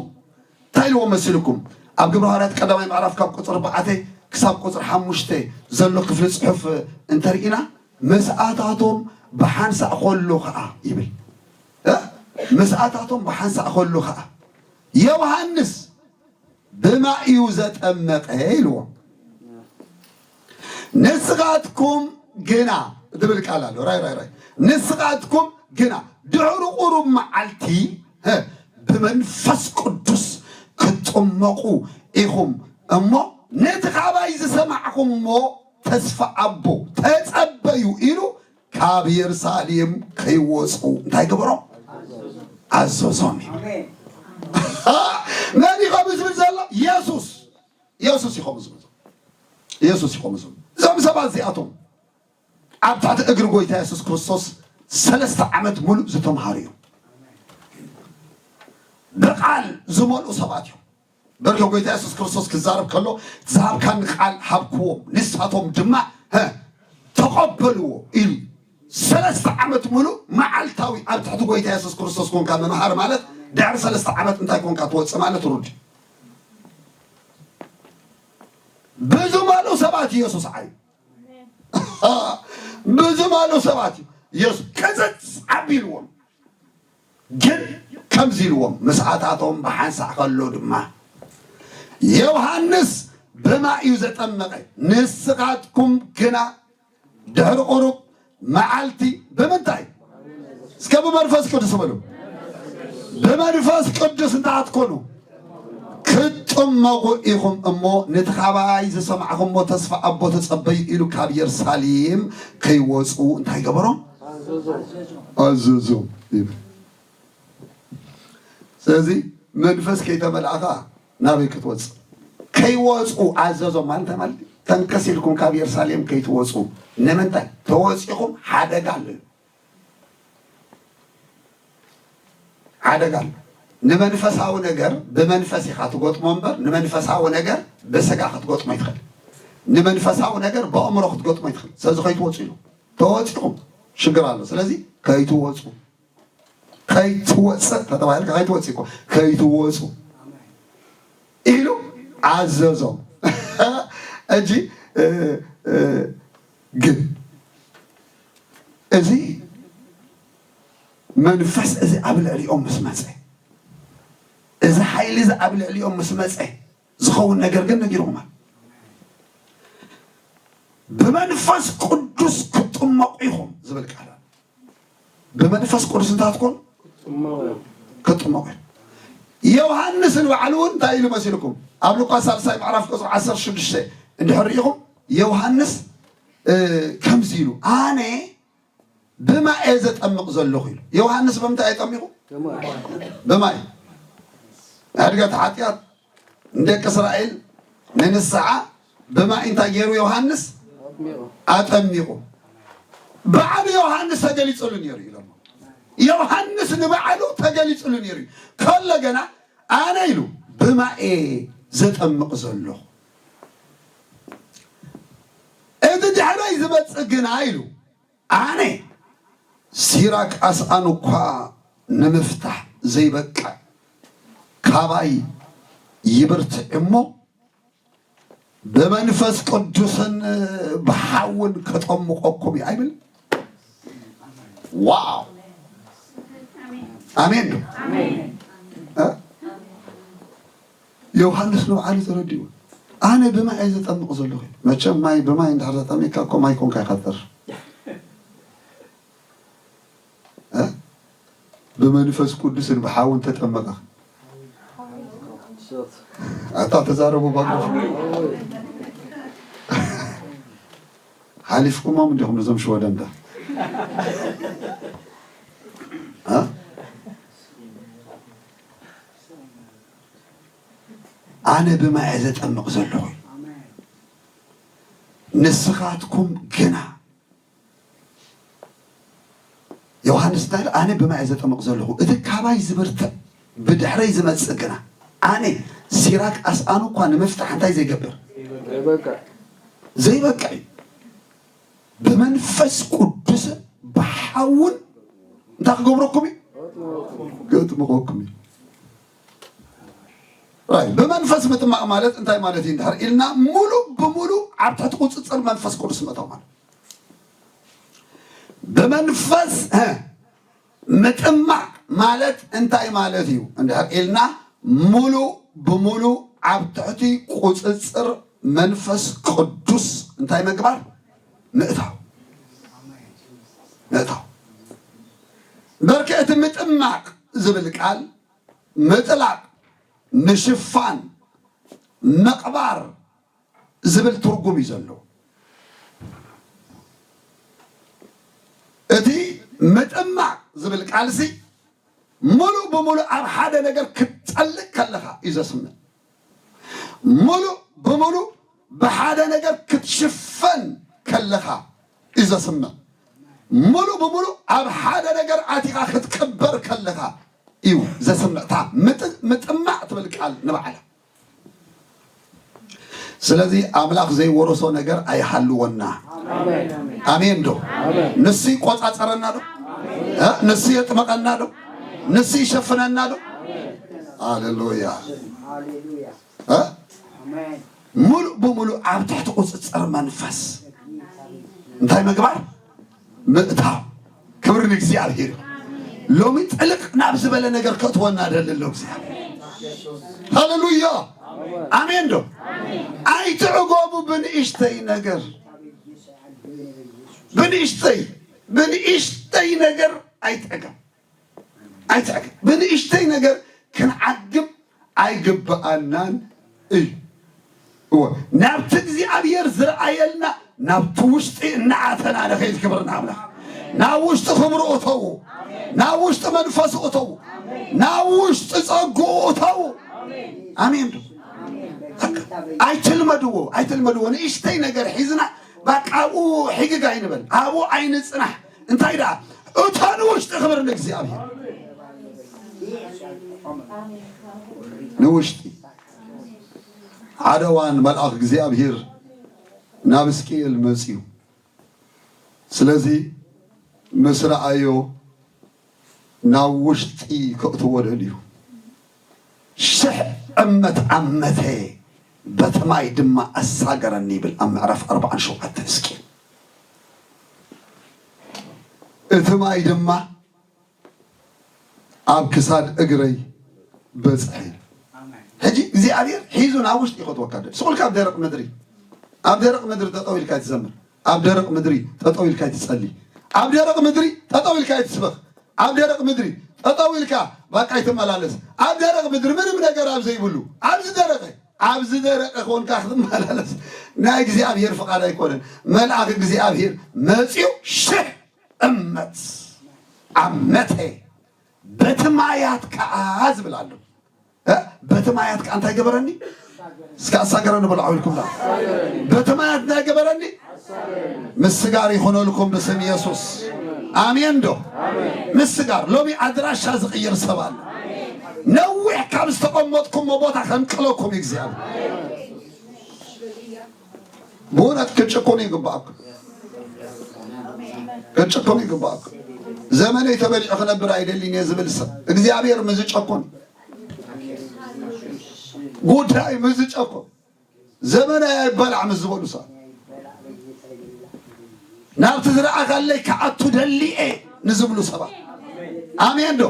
እንታይ ኢልዎ መሲልኩም? ኣብ ግብረ ሃዋርያት ቀዳማይ ምዕራፍ ካብ ቁጽሪ ኣርባዕተ ክሳብ ቁጽሪ ሓሙሽተ ዘሎ ክፍሊ ጽሑፍ እንተርኢና፣ ምስኣታቶም ብሓንሳእ ከሎ ኸኣ ይብል። እ? ምስኣታቶም ብሓንሳእ ከሎ ኸኣ ዮሃንስ ብማይ እዩ ዘጠመቐ ኢልዎም። ንስኻትኩም ግና እትብል ቃል ኣሎ። ራይ፣ ራይ፣ ራይ። ንስኻትኩም ግና ድሕሪ ቁሩብ መዓልቲ፣ እ፣ ብመንፈስ ቅዱስ ክትጥመቑ ኢኹም እሞ ነቲ ካባይ ዝሰማዕኹምዎ ተስፋ ኣቦ ተጸበዩ ኢሉ ካብ የሩሳሌም ከይወጹ እንታይ ገበሮም? ኣዘዞም እዩ። መን እዩ ከምኡ ዝብል ዘሎ? የሱስ። የሱስ እዩ ከምኡ ዝብል ዘሎ። የሱስ እዩ ከምኡ ዝብል። እዞም ሰባት እዚኣቶም ኣብ ትሕቲ እግሪ ጎይታ የሱስ ክርስቶስ ሰለስተ ዓመት ሙሉእ ዝተምሃሩ እዮም። ብቃል ዝመልኡ ሰባት እዮም። በርከ ጎይታ የሱስ ክርስቶስ ክዛረብ ከሎ፣ "ዝሃብካኒ ቃል ሃብክዎም፣ ንሳቶም ድማ፣ ሀ፣ ተቐበልዎ" ኢሉ። ሰለስተ ዓመት ሙሉእ መዓልታዊ ኣብ ትሕቲ ጎይታ የሱስ ክርስቶስ ኮንካ ምምሃር ማለት፣ ድሕሪ ሰለስተ ዓመት እንታይ ኮንካ ትወጽእ ማለት ርዱእ። ብዝመልኡ ሰባት ኢየሱስ ዓዩ። ብዝመልኡ ሰባት ኢየሱስ ቅጽጽ ኣቢልዎም። ግን ከምዚ ኢልዎም፣ ምስኣታቶም ብሓንሳእ ከሎ ድማ፣ "ዮሃንስ ብማይ እዩ ዘጠመቐ፣ ንስኻትኩም ግና ድሕሪ ቁሩብ መዓልቲ ብምንታይ?" እስከ ብመንፈስ ቅዱስ በሉ። "ብመንፈስ ቅዱስ እንታይ ክትኮኑ? ክትጥመቑ ኢኹም እሞ፣ ነቲ ካባይ ዝሰማዕኹምዎ ተስፋ ኣቦ ተጸበዩ" ኢሉ ካብ የሩሳሌም ከይወጹ እንታይ ገበሮም? ኣዘዞም ይብል። ስለዚ መንፈስ ከይተመልኣኻ ናበይ ክትወጽእ? ከይወጹ ኣዘዞም ማለት እንታይ ማለት እዩ? ተንከስ ኢልኩም ካብ የሩሳሌም ከይትወጹ። ንምንታይ? ተወጺኹም ሓደጋ ኣሎ። ሓደጋ ኣሎ። ንመንፈሳዊ ነገር ብመንፈስ ኢኻ ትገጥሞ እምበር፣ ንመንፈሳዊ ነገር ብስጋ ክትገጥሞ ይትኽእል። ንመንፈሳዊ ነገር ብኣእምሮ ክትገጥሞ ይትኽእል። ስለዚ ከይትወፁ ኢሉ፣ ተወፂኹም ሽግር ኣሎ። ስለዚ ከይትወፁ፣ ከይትወፅእ ተተባሂልካ፣ ከይትወፅእ እኮ፣ ከይትወፁ ኢሉ ኣዘዞም። እጂ እ፣ እ፣ ግን እዚ መንፈስ እዚ ኣብ ልዕሊኦም ምስ መፀ፣ እዚ ሓይሊ እዚ ኣብ ልዕሊኦም ምስ መፀ ዝኸውን ነገር ግን ነጊርኹም ኣሎ። ብመንፈስ ቅዱስ ክትጥመቑ ኢኹም ዝብል ቃል ኣሎ። ብመንፈስ ቅዱስ እንታይ ክትኮኑ? ክትጥመቑ ኢኹም። ዮሃንስ ንባዕሉ እውን እንታይ ኢሉ መሲልኩም? ኣብ ሉቃስ ሳልሳይ ምዕራፍ ቁፅሪ ዓሰርተ ሽዱሽተ እንድሕር ርኢኹም፣ ዮሃንስ እ፣ ከምዚ ኢሉ፣ ኣነ ብማይ እየ ዘጠምቕ ዘለኹ ኢሉ። ዮሃንስ ብምንታይ እዩ ጠሚቑ? ብማይ። ሕድገት ሓጢኣት ንደቂ እስራኤል ንንስሓ ብማይ እንታይ ገይሩ ዮሃንስ? ኣጠሚቑ። ባዕሉ ዮሃንስ ተገሊጹሉ ነይሩ ኢሎም። ዮሃንስ ንባዕሉ ተገሊጹሉ ነይሩ እዩ። ከሎ ገና ኣነ ኢሉ ብማይ እየ ዘጠምቕ ዘለኹ። እቲ ድሕረይ ዝመጽእ ግና ኢሉ ኣነ ሲራክ ኣስኣን እኳ ንምፍታሕ ዘይበቅዕ ካባይ ይብርትዕ እሞ ብመንፈስ ቅዱስን ብሓውን ከጠምቆኩም እዩ ኣይብል። ዋው! ኣሜን ዶ? እ? ዮሃንስ ንባዕሉ ተረዲኡ፣ ኣነ ብማይ እየ ዘጠምቕ ዘለኹ። መቸም ማይ ብማይ እንድሕር ዘጠሚቅካ እኮ ማይ ኮንካ ኢኻ ትተርፍ። እ? ብመንፈስ ቅዱስን ብሓውን ተጠመቐ። ኣታ ተዛረቡ ባኮ። ሓሊፍኩሞም እንዲኹም ነዞም ሽወደንዳ። እ? ኣነ ብማይ እየ ዘጠምቕ ዘለኹ፣ ንስኻትኩም ግና። ዮሃንስ እንታይ ኢሉ? ኣነ ብማይ እየ ዘጠምቕ ዘለኹ፣ እቲ ካባይ ዝብርትዕ ብድሕረይ ዝመጽእ ግና፣ ኣነ ሲራክ ኣስኣኑ እኳ ንምፍታሕ እንታይ ዘይገብር? ዘይበቅዕ። ዘይበቅዕ እዩ። ብመንፈስ ቅዱስን ብሓውን እንታይ ክገብረኩም እዩ? ክጥምቐኩም እዩ። ራይ፣ ብመንፈስ ምጥማቕ ማለት እንታይ ማለት እዩ እንድሕር ኢልና፣ ሙሉ ብሙሉ ኣብ ትሕቲ ቁፅፅር መንፈስ ቅዱስ ምእታው ማለት። ብመንፈስ፣ እ፣ ምጥማቕ ማለት እንታይ ማለት እዩ እንድሕር ኢልና፣ ሙሉ ብሙሉ ኣብ ትሕቲ ቁፅፅር መንፈስ ቅዱስ እንታይ ምግባር? ምእታው። ምእታው። በርክ እቲ ምጥማቕ ዝብል ቃል ምጥላቕ፣ ምሽፋን፣ ምቕባር ዝብል ትርጉም እዩ ዘለዎ። እቲ ምጥማቕ ዝብል ቃልሲ ሙሉእ ብሙሉእ ኣብ ሓደ ነገር ክትጠልቅ ከለኻ እዩ ዘስምዕ። ሙሉእ ብሙሉእ ብሓደ ነገር ክትሽፈን ከለኻ እዩ ዘስምዕ። ሙሉእ ብሙሉእ ኣብ ሓደ ነገር ኣቲኻ ክትቅበር ከለኻ እዩ ዘስምዕ። እታ ምጥ-፣ ምጥማቕ ትብል ቃል ንባዕላ። ስለዚ ኣምላኽ ዘይወረሶ ነገር ኣይሃልወና። ኣሜን ዶ? ንሱ ይቆጻጸረና ዶ? እ? ንሱ የጥመቐና ዶ? ንሱ ይሸፍነና ዶ? ሃሌሉያ። እ? ሙሉእ ብሙሉእ ኣብ ትሕቲ ቁጽጽር መንፈስ እንታይ ምግባር? ምእታው። ክብሪ ንእግዚኣብሔር። ሎሚ ጥልቅ ናብ ዝበለ ነገር ከእትወና ደሊ ኣሎ እግዚኣብሔር። ሃሌሉያ። ኣሜን ዶ? ኣይትዕገቡ ብንእሽተይ ነገር። ብንእሽተይ፣ ብንእሽተይ ነገር ኣይትዕገብ። ኣይትዕገብ። ብንእሽተይ ነገር ክንዓግብ ኣይግብኣናን እዩ። እወ፣ ናብቲ እግዚኣብሔር ዝረኣየልና ናብቲ ውሽጢ እናኣተና ንኸይድ። ክብሪ ንኣምላኽ። ናብ ውሽጢ ክብሩ እተዉ፣ ናብ ውሽጢ መንፈሱ እተዉ፣ ናብ ውሽጢ ጸግኡ እተዉ። ኣሜን ዶ? ኣይትልመድዎ፣ ኣይትልመድዎ። ንእሽተይ ነገር ሒዝና ባቃ ኣብኡ ሕግግ ኣይንበል፣ ኣብኡ ኣይንጽናሕ። እንታይ ደኣ? እቶ ንውሽጢ። ክብሪ ንእግዚኣብሔር። ንውሽጢ። ሓደ እዋን መልኣኽ እግዚኣብሔር ናብ እስቅኤል መጺኡ። ስለዚ ምስ ረኣዮ ናብ ውሽጢ ከእትዎ ደልዩ። ሽሕ እመት ዓመተ በቲ ማይ ድማ ኣሳገረኒ ይብል ኣብ ምዕራፍ ኣርባዓን ሸውዓተን እስቅኤል። እቲ ማይ ድማ ኣብ ክሳድ እግረይ በጽሐ። ሕጂ እግዚኣብሔር ሒዙ ናብ ውሽጢ ይኸትወካ ደል ስቑልካ ኣብ ደረቕ ምድሪ ኣብ ደረቕ ምድሪ ጠጠው ኢልካ ትዘምር ኣብ ደረቕ ምድሪ ጠጠው ኢልካ ትጸሊ ኣብ ደረቕ ምድሪ ጠጠው ኢልካ ትስበኽ ኣብ ደረቕ ምድሪ ጠጠው ኢልካ ባቃ ይትመላለስ ኣብ ደረቕ ምድሪ ምንም ነገር ኣብ ዘይብሉ ኣብዚ ደረቐ ኣብዚ ደረቐ ኮንካ ክትመላለስ ናይ እግዚኣብሔር ፍቓድ ኣይኮነን። መልኣኽ እግዚኣብሔር መጺኡ ሽሕ እመት ዓመተ በቲ ማያት ከዓ ዝብል ኣሎ። እ? በቲ ማያት ከዓ እንታይ ገበረኒ? እስከ ኣሳገረኒ በሉ ዓው ኢልኩም ዳ። በቲ ማያት እንታይ ገበረኒ? ምስጋር ይኹነልኩም ብስም ኢየሱስ። ኣሜን ዶ? ምስጋር። ሎሚ ኣድራሻ ዝቕይር ሰብ ኣሎ። ነዊሕ ካብ ዝተቐመጥኩሞ ቦታ ከንቅለኩም እግዚኣብሔር። ብእውነት ክጭኩን ይግባእኩም። ክጭኩን ይግባእኩም። ዘመነይ ተበሊዑ ክነብር ኣይደልን እየ ዝብል ሰብ እግዚኣብሔር ምዝጨኩን ጉዳይ ምዝጨኩን ዘመናይ ኣይበላዕ ምስ ዝበሉ ሰባት ናብቲ ዝረኣኻለይ ክኣቱ ደሊኤ ንዝብሉ ሰባት ኣሜን ዶ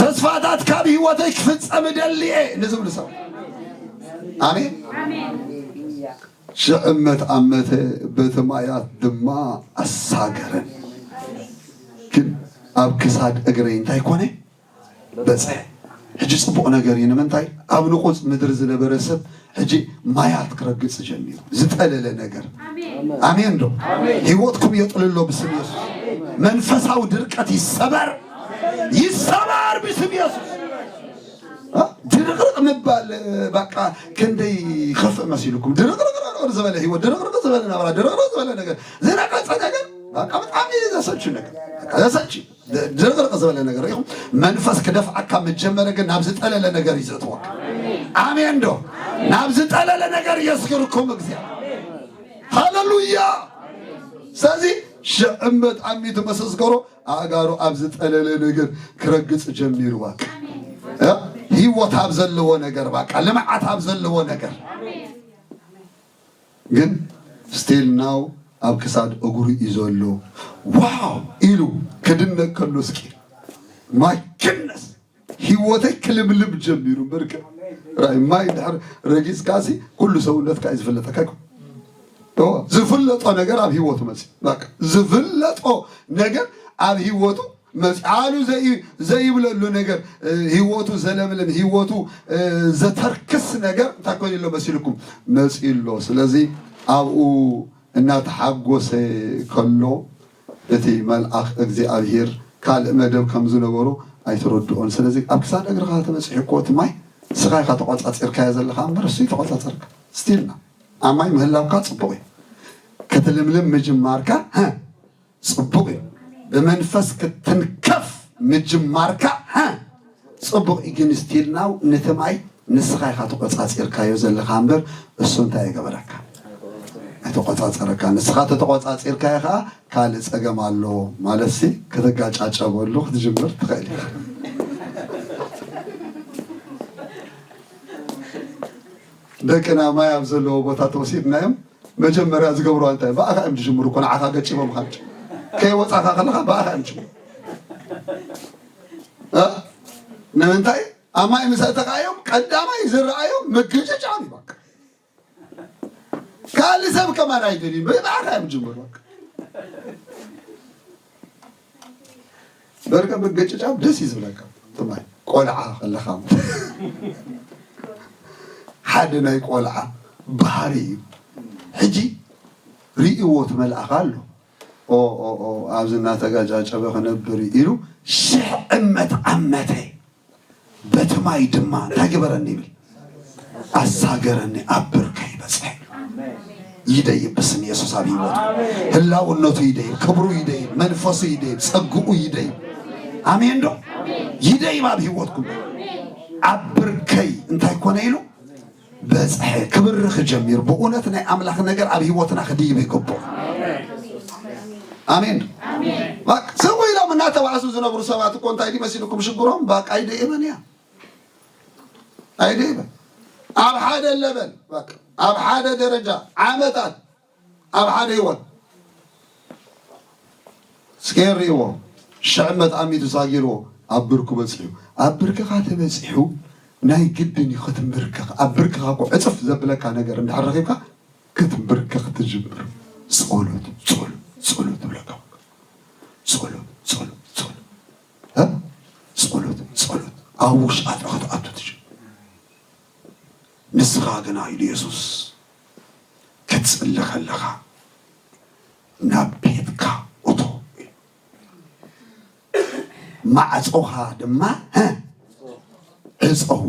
ተስፋታት ካብ ህይወተይ ክፍጸም ደሊኤ ንዝብሉ ሰባት ኣሜን ሽዕመት ኣመተ በቲ ማያት ድማ ኣሳገረን ግን ኣብ ክሳድ እግረይ እንታይ ኮነ በጽሐ። ሕጂ ጽቡቕ ነገር እዩ። ንምንታይ? ኣብ ንቑጽ ምድሪ ዝነበረ ሰብ ሕጂ ማያት ክረግጽ ጀሚሩ። ዝጠለለ ነገር። ኣሜን ዶ? ህይወትኩም የጥልሎ ብስም የሱስ። መንፈሳዊ ድርቀት ይሰበር። ይሰበር ብስም የሱስ። እ? ድርቕርቕ ምባል በቃ ክንደይ ይኸፍእ መሲልኩም። ድርቕርቕ ዝበለ ህይወት፣ ድርቕርቕ ዝበለ ናብራ፣ ድርቕርቕ ዝበለ ነገር፣ ዝነቐጸ ነገር በቃ ብጣዕሚ ዘሰልች ነገር። በቃ ዘሰልች ድርቅርቅ ዝበለ ነገር ኢኹም መንፈስ ክደፍዓካ መጀመረ ግን ናብ ዝጠለለ ነገር ይዘእትወካ ኣሜን ዶ ናብ ዝጠለለ ነገር የስግርኩም እግዚኣብሔር ሃሌሉያ ስለዚ ሽዕመት ኣሚቱ መሰስከሮ ኣእጋሩ ኣብ ዝጠለለ ነገር ክረግጽ ጀሚሩ ባቃ ህይወት ኣብ ዘለዎ ነገር ባቃ ልምዓት ኣብ ዘለዎ ነገር ግን still now ኣብ ክሳድ እግሩ እዩ ዘሎ ዋው ኢሉ ክድነቅ ከሎ እስኪ my goodness ህይወተይ ክልምልም ጀሚሩ እምበርከ ራይ ማይ ድሕር ረጊጽካሲ ኩሉ ሰውነትካ እዩ ዝፍለጠካ ዝፍለጦ ነገር ኣብ ህይወቱ መጽ ዝፍለጦ ነገር ኣብ ህይወቱ መጽ ኣሉ ዘይብለሉ ነገር ህይወቱ ዘለምልም ህይወቱ ዘተርክስ ነገር እንታይ ኮይኑ ኣሎ መሲልኩም መጽኡ ኣሎ ስለዚ ኣብኡ እናተሓጎሰ ከሎ እቲ መልኣኽ እግዚኣብሔር ካልእ መደብ ከም ዝነበሮ ኣይተረድኦን ስለዚ ኣብ ክሳድ እግርኻ ተበፂሑ እኮ እቲ ማይ ንስኻ ኢኻ ተቆፃፂርካዮ ዘለኻ እምበር እሱ ተቆፃፀርካ ስቲልና ኣብ ማይ ምህላውካ ፅቡቕ እዩ ክትልምልም ምጅማርካ ጽቡቕ እዩ። ብመንፈስ ክትንከፍ ምጅማርካ ሃ ጽቡቕ እዩ ግን still now ነቲ ማይ ንስኻ ኢኻ ተቖጻጺርካዮ ዘለኻ እምበር እሱ እንታይ ኣይገበረካ ኣይተቖጻጸረካ ንስኻ ተተቖጻጺርካዮ ኸዓ ካልእ ጸገም ኣሎ ማለት ሲ ከተጋጫጨበሉ ክትጅምር ትኽእል ኢኻ ደቅና ማይ ኣብ ዘለዎ ቦታ ተወሲድናዮም መጀመርያ ዝገብርዋ እንታይ ብኣኻ እዮም ዝጅምሩ እኮ ንዓኻ ገጭቦም ካብ ከይወፃኻ ከለኻ ብኣኻ እዮም ዝጅምሩ ንምንታይ ኣማይ ምስ ኣተኻዮም ቀዳማይ ዝረኣዮም ምግጭጫም እዩ በቃ ካልእ ሰብ ከማን ኣይደልዩ ብኣኻ እዮም ዝጅምሩ በቃ በርቀ ምግጭጫም ደስ እዩ ዝብለካ ትማይ ቆልዓ ከለኻ ሓደ ናይ ቆልዓ ባህሪ እዩ ሕጂ ርእዎ ትመልኣኻ ኣሎ ኣብዚ እናተጋጫጨበ ክነብር ኢሉ ሽሕ እመት ዓመተ በቲ ማይ ድማ እንታይ ግበረኒ ይብል ኣሳገረኒ ኣብ ብርከይ በፅሐ ይደይብ ብስም የሱስ ኣብ ህይወቱ ህላውነቱ ይደይብ ክብሩ ይደይብ መንፈሱ ይደይብ ፀግኡ ይደይብ ኣሜን ዶ ይደይብ ኣብ ህይወትኩም ኣብ ብርከይ እንታይ ኮነ ኢሉ በጽሐ። ክብርኽ ጀሚሩ። ብእውነት ናይ ኣምላኽ ነገር ኣብ ህይወትና ክድይብ ይግብኦ። ኣሜን። በቃ ስሙ ኢሎም እናተባእሱ ዝነብሩ ሰባት እኮ እንታይ ድዩ መሲልኩም ሽግሮም? በቃ ኣይደየበን እያ። ኣይደይበ ኣብ ሓደ ለበል በቃ ኣብ ሓደ ደረጃ ዓመታት ኣብ ሓደ ህይወት እስከ የርእይዎ። ሽዕ ዓመት ኣሚቱ ሳጊርዎ ኣብ ብርኩ በጺሑ። ኣብ ብርክኻ ተበጺሑ ናይ ግድን እዩ ክትምብርከኽ። ኣብ ብርክኻ እኮ ዕጽፍ ዘብለካ ነገር እንድሕር ረኺብካ ክትምብርከኽ ትጅምር። ጸሎት ጸሎት ጸሎት ትብለካ። ጸሎት ጸሎት ጸሎት እ? ጸሎት ጸሎት ኣብ ውሽጣ ክትኣቱ ትችል። ንስኻ ግና ኢሉ የሱስ ክትጽሊ ከለኻ ናብ ቤትካ እቶ፣ ማዕጾኻ ድማ እ? ዕጸዎ።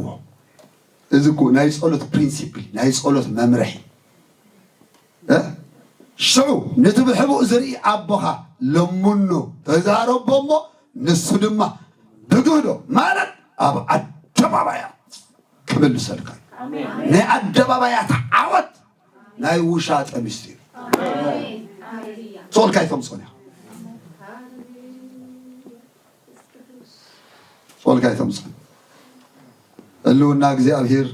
እዚ እኮ ናይ ጸሎት ፕሪንሲፕል፣ ናይ ጸሎት መምርሒ እ? ሽዑ ነቲ ብሕቡእ ዝርኢ ኣቦኻ ለምኖ፣ ተዛረቦ እሞ ንሱ ድማ ብግህዶ ማለት ኣብ ኣደባባያት ክምልሰልካ እዩ። ናይ ኣደባባያት ዓወት ናይ ውሻጠ ምስጢር ጾልካ ኣይተምጾን እያ። ጾልካ ኣይተምጾን። ህልውና እግዚኣብሔር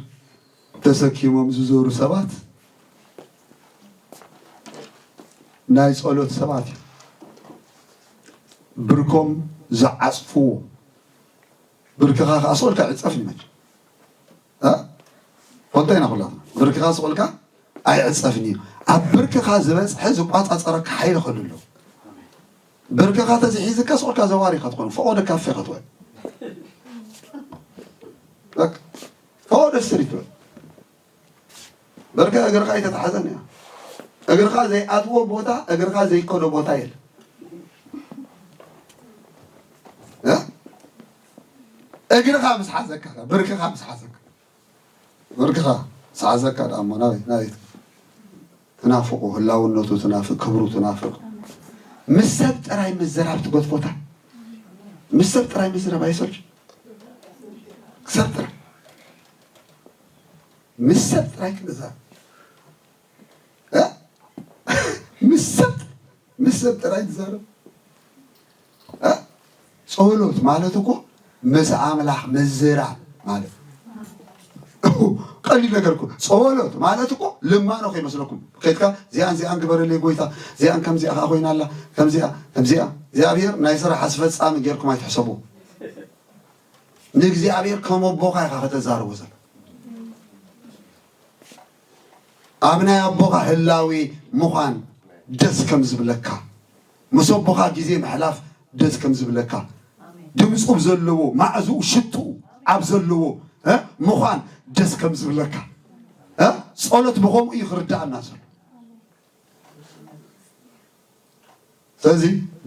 ተሰኪሞም ዝዞሩ ሰባት ናይ ጸሎት ሰባት እዮም። ብርኮም ዝዓጽፍዎ። ብርክኻ ከኣ ስቕ ኢልካ ይዕጸፍ እዩ መቸም። እ? ፈልጦ ኢና ኩላትና። ብርክኻ ስቕ ኢልካ ኣይዕጸፍን እዩ። ኣብ ብርክኻ ዝበጽሐ ዝቋጻጸረካ ሓይሊ ክህሉ ኣለዎ። ብርክኻ ተዘይሒዝካ ስቕ ኢልካ ዘዋሪ ኢኻ ትኾን። ፈቖዶ ካፌ ኢኻ ትውዕል። በቃ። ፈቖዶ ስትሪት ትውዕል። በርከ እግርኻ ኣይተታሕዘን እያ። እግርኻ ዘይኣትዎ ቦታ፣ እግርኻ ዘይከዶ ቦታ የለን። እ? እግርኻ ምስ ሓዘካ፣ ብርክኻ ምስ ሓዘካ። ብርክኻ ምስ ሓዘካ ደኣ እሞ ናበይ፣ ናበይ ትናፍቑ፣ ህላውነቱ ትናፍቕ፣ ክብሩ ትናፍቕ። ምስ ሰብ ጥራይ ምዝራብ ትጎትጎታ። ምስ ሰብ ጥራይ ምዝራብ ኣይሰልች። ሰብ ጥራይ። ምስ ሰብ ጥራይ ክንዛረብ። እ? ምስ ሰብ፣ ምስ ሰብ ጥራይ ትዛረብ። እ? ጸሎት ማለት እኮ ምስ ኣምላኽ ምዝራብ ማለት እዩ። ቀሊል ነገር እኮ። ጸሎት ማለት እኮ ልማኖ ከይመስለኩም። ከይድካ እዚኣን እዚኣን ግበረለይ ጎይታ፣ እዚኣን ከምዚኣ ከኣ ኮይና ኣላ፣ ከምዚኣ፣ ከምዚኣ። እግዚኣብሔር ናይ ስራሕ ኣስፈጻሚ ጌርኩም ኣይትሕሰቡ። ንእግዚኣብሔር ከም ኣቦኻ ኢኻ ከተዛርቦ ዘለካ። ኣብ ናይ ኣቦኻ ህላዌ ምዃን ደስ ከም ዝብለካ፣ ምስ ኣቦኻ ግዜ ምሕላፍ ደስ ከም ዝብለካ፣ ድምፁ ኣብ ዘለዎ፣ ማዕዝኡ ሽትኡ ኣብ ዘለዎ፣ እ፣ ምዃን ደስ ከም ዝብለካ፣ እ፣ ጸሎት ብኸምኡ እዩ ክርድኣና ዘሎ። ስለዚ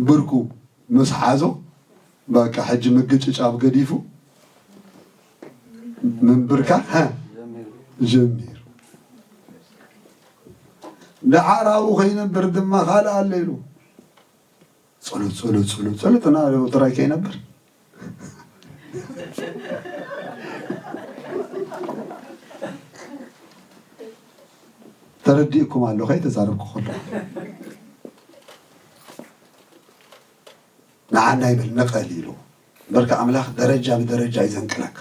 ብርኩ ምስ ሓዞ፣ በቃ ሕጂ ምግጭጫብ ገዲፉ ምንብርካኽ፣ ሀ፣ ጀሚሩ። ደሓር ኣብኡ ከይነብር ድማ ካልእ ኣሎ ኢሉ። ጸሎት፣ ጸሎት፣ ጸሎት፣ ጸሎት እና ጥራይ ከይነብር። ተረዲእኩም ኣሎ ከይተዛረብኩ ከሎ። ንዓና ይብል ንቐል ኢሉ። በርካ ኣምላኽ ደረጃ ብደረጃ እዩ ዘንቅለካ።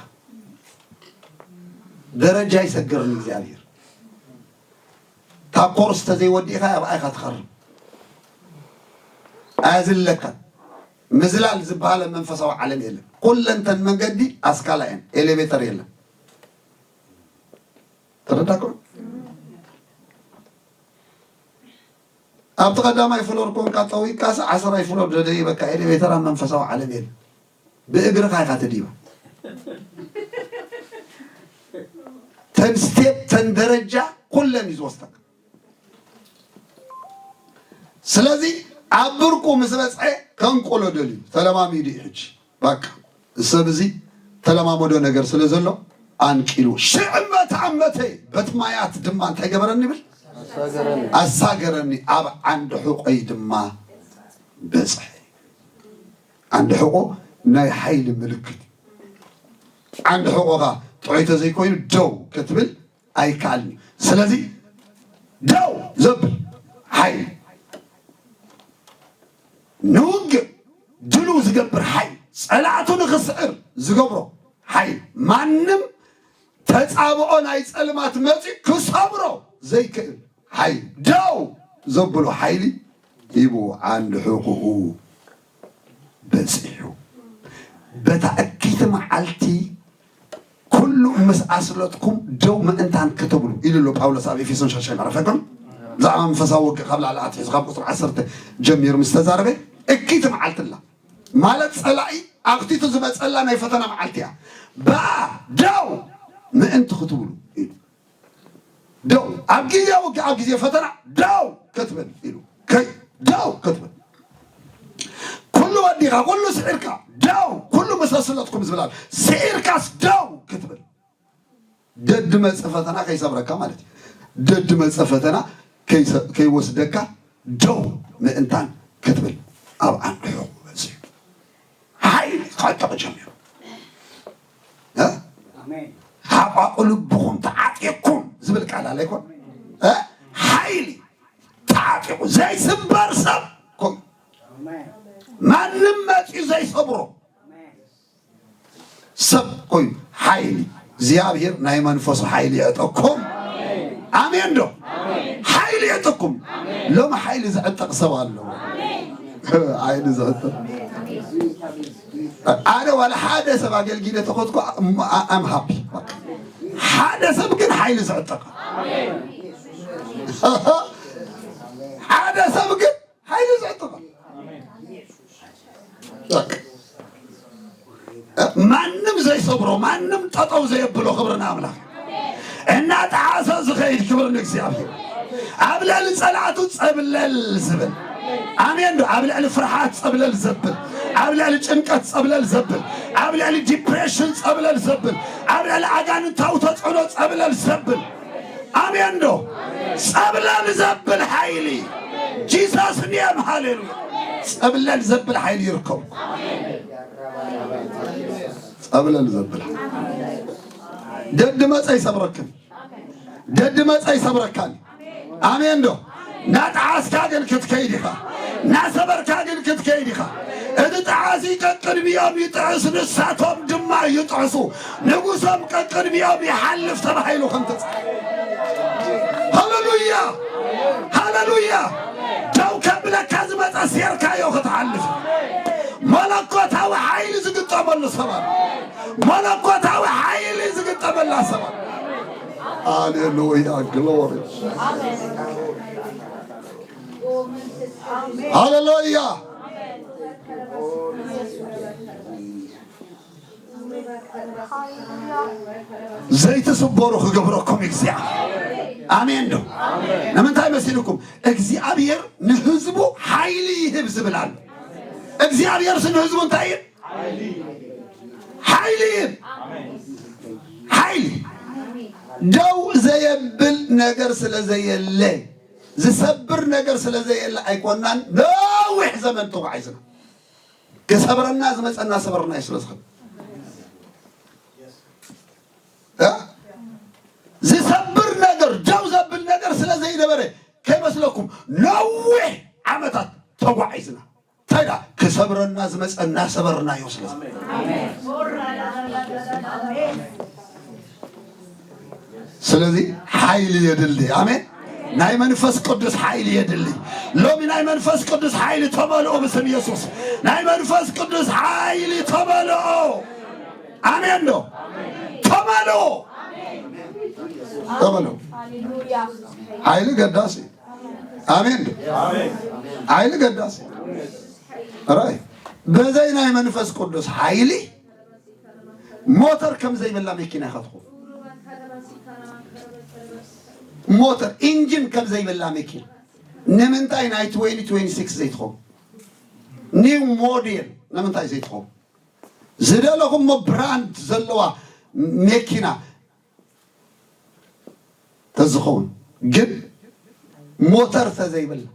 ደረጃ ይሰግር ንእግዚኣብሔር። ካብ ኮርስ ተዘይወዲእኻ ኣብኣ ኢኻ ትኸርም። ኣያዝለካን። ምዝላል ዝበሃል ኣብ መንፈሳዊ ዓለም የለን። ኩለንተን መንገዲ ኣስካላ እየን። ኤሌቬተር የለን። ተረዳኩም? ኣብቲ ቀዳማይ ፍሎር ኮንካ ጠዊቃስ ዓሰራይ ፍሎር ደደይበካ ኤሌቬተር ኣብ መንፈሳዊ ዓለም የለን። ብእግርኻ ኢኻ ትድይባ። ተን ስቴፕ፣ ተን ደረጃ ኩለን እዩ ዝወስደካ። ስለዚ ኣብ ብርኩ ምስ በጽሐ ከንቅሎ ደልዩ ተለማሚዱ እዩ። ሕጂ ባቃ ሰብ እዚ ተለማመዶ ነገር ስለ ዘሎ ኣንቂሉ ሽዕ እመት ኣመተይ በቲ ማያት ድማ እንታይ ገበረኒ ይብል? ኣሳገረኒ። ኣሳገረኒ፣ ኣብ ዓንዲ ሕቆይ ድማ በጽሐ። ዓንዲ ሕቆ ናይ ሓይሊ ምልክት። ዓንዲ ሕቆኻ ጥዑይ ተዘይኮይኑ ደው ክትብል ኣይከኣልን እዩ። ስለዚ ደው ዘብል ሓይሊ፣ ንውግእ ድሉው ዝገብር ሓይሊ፣ ጸላእቱ ንኽስዕር ዝገብሮ ሓይሊ፣ ማንም ተጻብኦ ናይ ጸልማት መጺኡ ክሰብሮ ዘይክእል ሓይሊ፣ ደው ዘብሎ ሓይሊ ሂቡ ዓንዲ ሕቁኡ በጺሑ። በታ እኪይቲ መዓልቲ ኩሉ ምስ ኣስለጥኩም ደው ምእንታን ክትብሉ ኢሉ ኣሎ ጳውሎስ ኣብ ኤፌሶን ሻሻይ ምዕራፍ ኣይኮን? ብዛዕባ መንፈሳዊ ውግእ ካብ ላዕሊ ኣትሒዙ ካብ ቁጽሪ ዓሰርተ ጀሚሩ ምስ ተዛረበ እኪይቲ መዓልቲ ኣላ። ማለት ጸላኢ ኣኽቲቱ ዝመጸላ ናይ ፈተና መዓልቲ እያ። ብኣ ደው ምእንቲ ክትብሉ ኢሉ። ደው ኣብ ግዜ ውግእ ኣብ ግዜ ፈተና ደው ክትብል ኢሉ። ከይ ደው ክትብል ኩሉ ወዲኻ ኩሉ ስዒርካ ደው ኩሉ መሰስለትኩም ዝብላል ስዒርካስ ደው ክትብል ደድ መጽእ ፈተና ከይሰብረካ ማለት እዩ። ደድ መጽእ ፈተና ከይሰ- ከይወስደካ ደው ምእንታን ክትብል ኣብ ዓንዲ ሕቑ በጺሑ ሓይሊ ክዕጠቕ ጀሚሩ። እ? ሓቋቑ ልብኹም ተዓጢቕኩም ዝብል ቃል ኣለ ኣይኮን? እ? ሓይሊ ተዓጢቑ ዘይስበር ሰብ ኮይ ማንም መፂኡ ዘይሰብሮ ሰብ ኮይኑ ሓይሊ እግዚኣብሔር ናይ መንፈሱ ሓይሊ የዕጠኩም። ኣሜን ዶ? ሓይሊ የዕጠኩም። ሎም ሓይሊ ዝዕጠቕ ሰብ ኣሎ። ሓይሊ ዝዕጠቕ ኣነ ዋላ ሓደ ሰብ ኣገልጊለ ተኾትኩ ኣም ሃፒ። ሓደ ሰብ ግን ሓይሊ ዝዕጠቕ ሓደ ሰብ ግን ሓይሊ ዘጥፋ ማንም ዘይሰብሮ ማንም ጠጠው ዘየብሎ ክብርና ኣምላኽ እና ጠዓሰ ዝኸይድ ክብር ንእግዚኣብሔር። ኣብ ልዕሊ ጸላእቱ ጸብለል ዝብል ኣሜን ዶ? ኣብ ልዕሊ ፍርሓት ጸብለል ዘብል፣ ኣብ ልዕሊ ጭንቀት ጸብለል ዘብል፣ ኣብ ልዕሊ ዲፕሬሽን ጸብለል ዘብል፣ ኣብ ልዕሊ ኣጋንንታዊ ተጽዕኖ ጸብለል ዘብል ኣሜን ዶ? ጸብለል ዘብል ሓይሊ ጂሰስ ኔም ሃሌሉያ። ጸብለል ዘብል ሓይሊ ይርከብኩም። ጸብለል ዘብል ሓይሊ ደድ መጸ ይሰብረክን ደድ መጸ ይሰብረካን። ኣሜን ዶ? ናጠዓስካ ግን ክትከይድ ኢኻ። ናሰበርካ ግን ክትከይድ ኢኻ። እቲ ጠዓሲ ቀቅድሚኦም ይጥዕስ ንሳቶም ድማ ይጥዕሱ። ንጉሶም ቀቅድሚኦም ይሓልፍ ተባሂሉ ከም ተጻሕፈ። ሃሌሉያ ሃሌሉያ። ደው ከብለካ ዝመጸ ሴርካዮ ክትሓልፍ መለኮታዊ ሓይሊ ዝግጠመሉ ሰባት መለኮታዊ ሓይሊ ዝግጠመላ ሰባት። ሃሌሉያ ግሎሪ ሃሌሉያ። ዘይትስበሩ ክገብረኩም እግዚኣብሔር። ኣሜን ዶ? ንምንታይ መሲልኩም እግዚኣብሔር ንህዝቡ ሓይሊ ይህብ ዝብል ኣሎ። እግዚኣብሔር ንህዝቡ እንታይ ይህብ? ሓይሊ ይህብ። ሓይሊ ደው ዘየብል ነገር ስለ ዘየለ ዝሰብር ነገር ስለ ዘየለ ኣይኮናን። ነዊሕ ዘመን ተጓዒዝና ክሰብረና ዝመፀና ሰበርና እዩ ስለ ዝኽእል እ? ዝሰብር ነገር ደው ዘብል ነገር ስለ ዘይነበረ ከይመስለኩም ነዊሕ ዓመታት ተጓዒዝና እንታይ ዳ ክሰብረና ዝመፀና ሰበርናዮ ስለ ዝኽእል ስለዚ ሓይሊ የድሊ ኣሜን ናይ መንፈስ ቅዱስ ሓይሊ የድሊ ሎሚ ናይ መንፈስ ቅዱስ ሓይሊ ተመልኦ ብስም የሱስ ናይ መንፈስ ቅዱስ ሓይሊ ተመልኦ ኣሜን ዶ ተመልኦ ተመልኦ ሓይሊ ገዳሲ ኣሜን ዶ ሓይሊ ገዳሲ ራይ በዘይ ናይ መንፈስ ቅዱስ ሓይሊ ሞተር ከም ዘይብላ መኪና ኢኻ ትኸውን ሞተር ኢንጂን ከም ዘይብላ መኪና ንምንታይ ናይ twenty twenty-six ዘይትኸውን ኒው ሞዴል ንምንታይ ዘይትኸውን ዝደለኹሞ ብራንድ ዘለዋ መኪና ተዝኸውን ግን ሞተር ተዘይብላ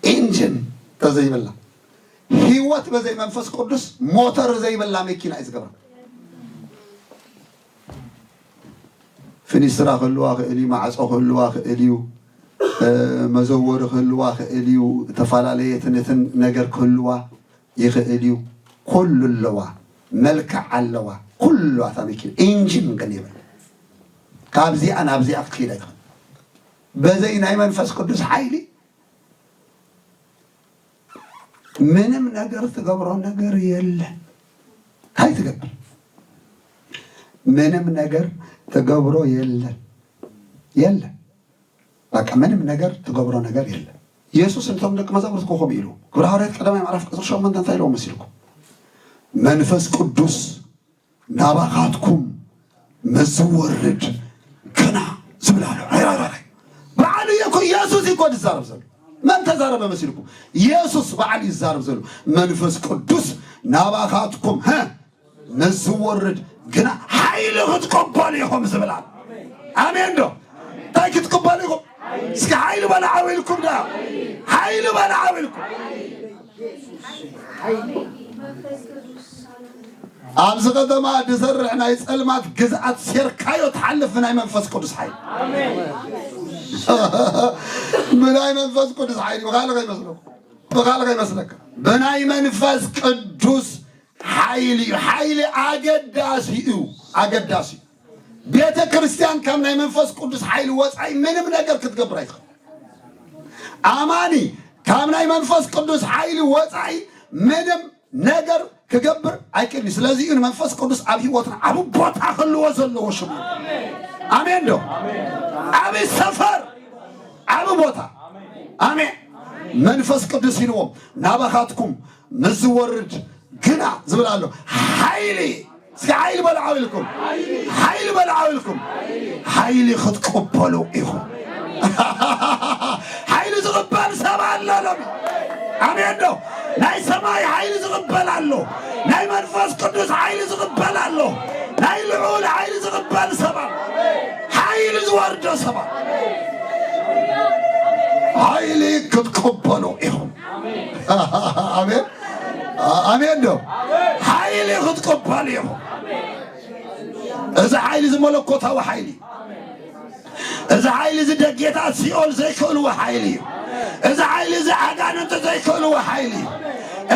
ኢንጂን ተዘይብላ ህይወት በዘይ መንፈስ ቅዱስ ሞተር ዘይብላ መኪና እዩ ዝገብራ ፍኒስትራ ክህልዋ ክእል እዩ፣ ማዕጾ ክህልዋ ክእል እዩ፣ መዘወሪ ክህልዋ ክእል እዩ፣ ተፈላለየ ትንትን ነገር ክህልዋ ይኽእል እዩ። ኩሉ ኣለዋ፣ መልክዕ ኣለዋ። ኩሉ ኣታ መኪና ኢንጂን ግን ይብል ካብዚኣ ናብዚኣ ክትከይድ ኣይትኽእል። በዘይ ናይ መንፈስ ቅዱስ ሓይሊ ምንም ነገር ትገብሮ ነገር የለን። እንታይ ትገብር? ምንም ነገር ትገብሮ የለን፣ የለን። በቃ ምንም ነገር ትገብሮ ነገር የለን። ኢየሱስ እንቶም ደቂ መዛሙርት ኮኾብ ኢሉ ግብረ ሃዋርያት ቀዳማይ ምዕራፍ ቅጽር ሸሞንተ እንታይ ኢልዎም መሲልኩም? መንፈስ ቅዱስ ናባኻትኩም ምስ ዝወርድ ግና ዝብል ኣሎ። ራይ ራይ ራይ ራይ። በዓሉ እየ እኮ፣ ኢየሱስ እኮ ዝዛረብ ዘሎ። መን ተዛረበ መሲልኩም? ኢየሱስ በዓሉ ይዛረብ ዘሎ። መንፈስ ቅዱስ ናባኻትኩም፣ ሀ፣ ምስ ዝወርድ ግና ሓይሊ ክትቀበሉ ኢኹም ዝብል ኣሎ። ኣሜን ዶ? እንታይ ክትቀበሉ ኢኹም? እስኪ ሓይሊ በሉ ዓው ኢልኩም ዳ። ሓይሊ በሉ ዓው ኢልኩም። ኣብዚ ከተማ ዝሰርሕ ናይ ጸልማት ግዝኣት ሴርካዮ ትሓልፍ ብናይ መንፈስ ቅዱስ ሓይሊ። ብናይ መንፈስ ቅዱስ ሓይሊ ብኻልእ ከይመስለኩም። ብኻልእ ከይመስለካ። ብናይ መንፈስ ቅዱስ ሓይሊ እዩ። ሓይሊ ኣገዳሲ እዩ። ኣገዳሲ እዩ። ቤተ ክርስቲያን ካብ ናይ መንፈስ ቅዱስ ሓይሊ ወጻኢ ምንም ነገር ክትገብር ኣይትኽእል። ኣማኒ ካብ ናይ መንፈስ ቅዱስ ሓይሊ ወጻኢ ምንም ነገር ክገብር ኣይክእልን እዩ። ስለዚ እዩ ንመንፈስ ቅዱስ ኣብ ህይወትና ዓቢ ቦታ ክህልዎ ዘለዎ ሽሙ። ኣሜን ዶ? ዓቢ ሰፈር፣ ዓቢ ቦታ። ኣሜን። መንፈስ ቅዱስ ኢልዎም ናባኻትኩም ምስ ዝወርድ ግና ዝብል ኣሎ። ሓይሊ፣ እስኪ ሓይሊ በሉ ዓው ኢልኩም። ሓይሊ በሉ ዓው ኢልኩም። ሓይሊ ክትቅበሉ ኢኹም። ሓይሊ ዝቕበል ሰብ ኣሎ ሎሚ። ኣሜን ዶ? ናይ ሰማይ ሓይሊ ዝቕበል ኣሎ። ናይ መንፈስ ቅዱስ ሓይሊ ዝቕበል ኣሎ። ናይ ልዑል ሓይሊ ዝቕበል ሰብ ኣሎ። ሓይሊ ዝወርዶ ሰብ ኣሎ። ሓይሊ ክትቅበሉ ኢኹም። ኣሜን። ኣሜን ዶ? ሓይሊ ክትቅበሉ ኢኹም። እዚ ሓይሊ እዚ መለኮታዊ ሓይሊ እዩ። እዚ ሓይሊ እዚ ደጌታት ሲኦል ዘይክእልዎ ሓይሊ እዩ። እዚ ሓይሊ እዚ ኣጋንንቲ ዘይክእልዎ ሓይሊ እዩ።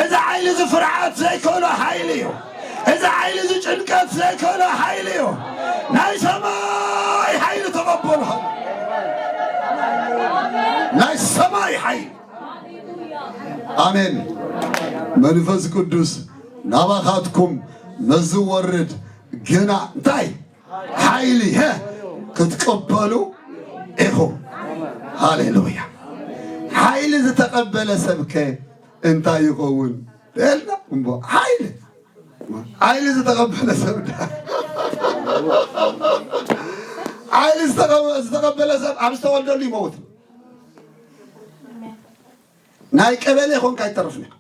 እዚ ሓይሊ እዚ ፍርዓት ዘይክእሎ ሓይሊ እዩ። እዚ ሓይሊ እዚ ጭንቀት ዘይክእሎ ሓይሊ እዩ። ናይ ሰማይ ሓይሊ ተቐበሉ። ናይ ሰማይ ሓይሊ። ኣሜን። መንፈስ ቅዱስ ናባኻትኩም ምስ ዝወርድ ግና እንታይ ሓይሊ፣ ሀ፣ ክትቀበሉ ኢኹም። ሃሌሉያ። ሓይሊ ዝተቐበለ ሰብከ እንታይ ይኸውን? በልና እምቦ። ሓይሊ፣ ሓይሊ ዝተቐበለ ሰብ ዳ-፣ ሓይሊ ዝተቐበ-፣ ዝተቐበለ ሰብ ኣብ ዝተወልደሉ ይመውት። ናይ ቀበሌ ኾንካ ኣይተርፍን ኢኻ።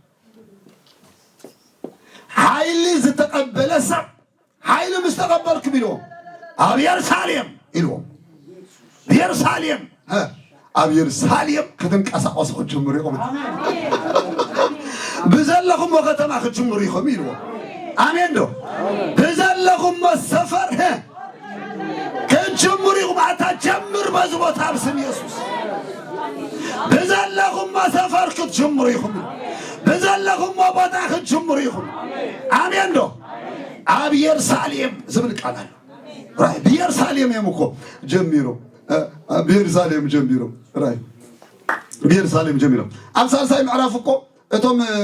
ሓይሊ ዝተቐበለ ሰብ፣ ሓይሊ ምስ ተቐበልኩም ኢልዎም፣ ኣብ የሩሳሌም ኢልዎም፣ ብየሩሳሌም፣ እ፣ ኣብ የሩሳሌም ክትንቀሳቐሱ ክትጅምሩ ኢኹም። ብዘለኹሞ ከተማ ክትጅምሩ ኢኹም ኢልዎም። ኣሜን ዶ? ብዘለኹሞ ሰፈር፣ እ፣ ክትጅምሩ ኢኹም። ኣታ ጀምር በዚ ቦታ ብስም የሱስ። ብዘለኹሞ ሰፈር ክትጅምሩ ኢኹም። ብዘለኹሞ ቦታ ክትጅምሩ ኢኹም። ኣሜን ዶ? ኣብ የሩሳሌም ዝብል ቃል ኣሎ። ራይ ብየሩሳሌም እዮም እኮ ጀሚሮም። እ፣ ብየሩሳሌም ጀሚሮም። ራይ ብየሩሳሌም ጀሚሮም። ኣብ ሳልሳይ ምዕራፍ እኮ እቶም፣ እ፣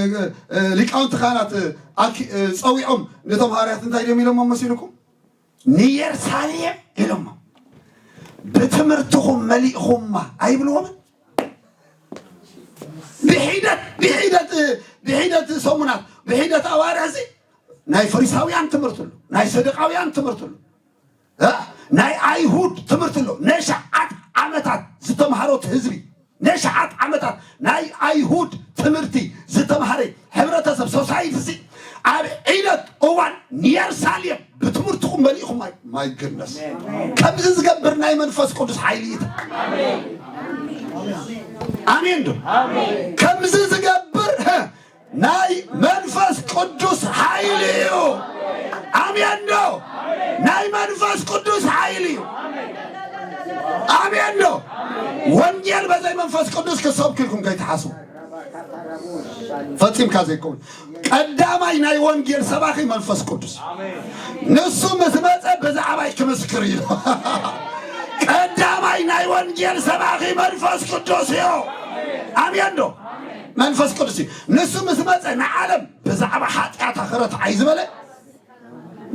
እ፣ ሊቃውንቲ ካህናት፣ እ፣ ኣኪ-፣ እ፣ ጸዊዖም ነቶም ሃዋርያት እንታይ እዮም ኢሎሞም መሲልኩም? ንየሩሳሌም ኢሎሞም። ብትምህርትኹም መሊእኹማ ኣይብልዎምን? ብሒደት፣ ብሒደት፣ ብሒደት ሰሙናት፣ ብሒደት ኣዋርሕ እዚ ናይ ፈሪሳውያን ትምህርቲ ኣሎ፣ ናይ ሰዱቃውያን ትምህርቲ ኣሎ፣ እ? ናይ ኣይሁድ ትምህርቲ ኣሎ። ነሽዓት ዓመታት ዝተምሃሮት ህዝቢ፣ ነሽዓት ዓመታት ናይ ኣይሁድ ትምህርቲ ዝተምሃረ ሕብረተሰብ፣ ሶሳይቲ፣ እዚ ኣብ ዒደት እዋን ንየሩሳሌም ብትምህርትኹም መሊእኹም። ማይ፣ ማይ ግድነስ። ከምዚ ዝገብር ናይ መንፈስ ቅዱስ ሓይሊ እዩ። ኣሜን ዶ? ከምዚ ዝገብር፣ ሀ፣ ናይ መንፈስ ቅዱስ ሓይሊ እዩ። ኣሜን ዶ? ናይ መንፈስ ቅዱስ ሓይሊ እዩ። ኣሜን ዶ? ወንጌል በዘይ መንፈስ ቅዱስ ክሰብኩ ኢልኩም ከይትሓስቡ። ፈጺምካ ዘይከውን። ቀዳማይ ናይ ወንጌል ሰባኺ መንፈስ ቅዱስ። ንሱ ምስ መጸ ብዛዕባይ ክምስክር እዩ። ቀዳማይ ናይ ወንጌል ሰባኺ መንፈስ ቅዱስ እዩ። ኣሜን ዶ? መንፈስ ቅዱስ እዩ። ንሱ ምስ መጸ ንዓለም ብዛዕባ ሓጢኣታ ክረትዓ እዩ ዝበለ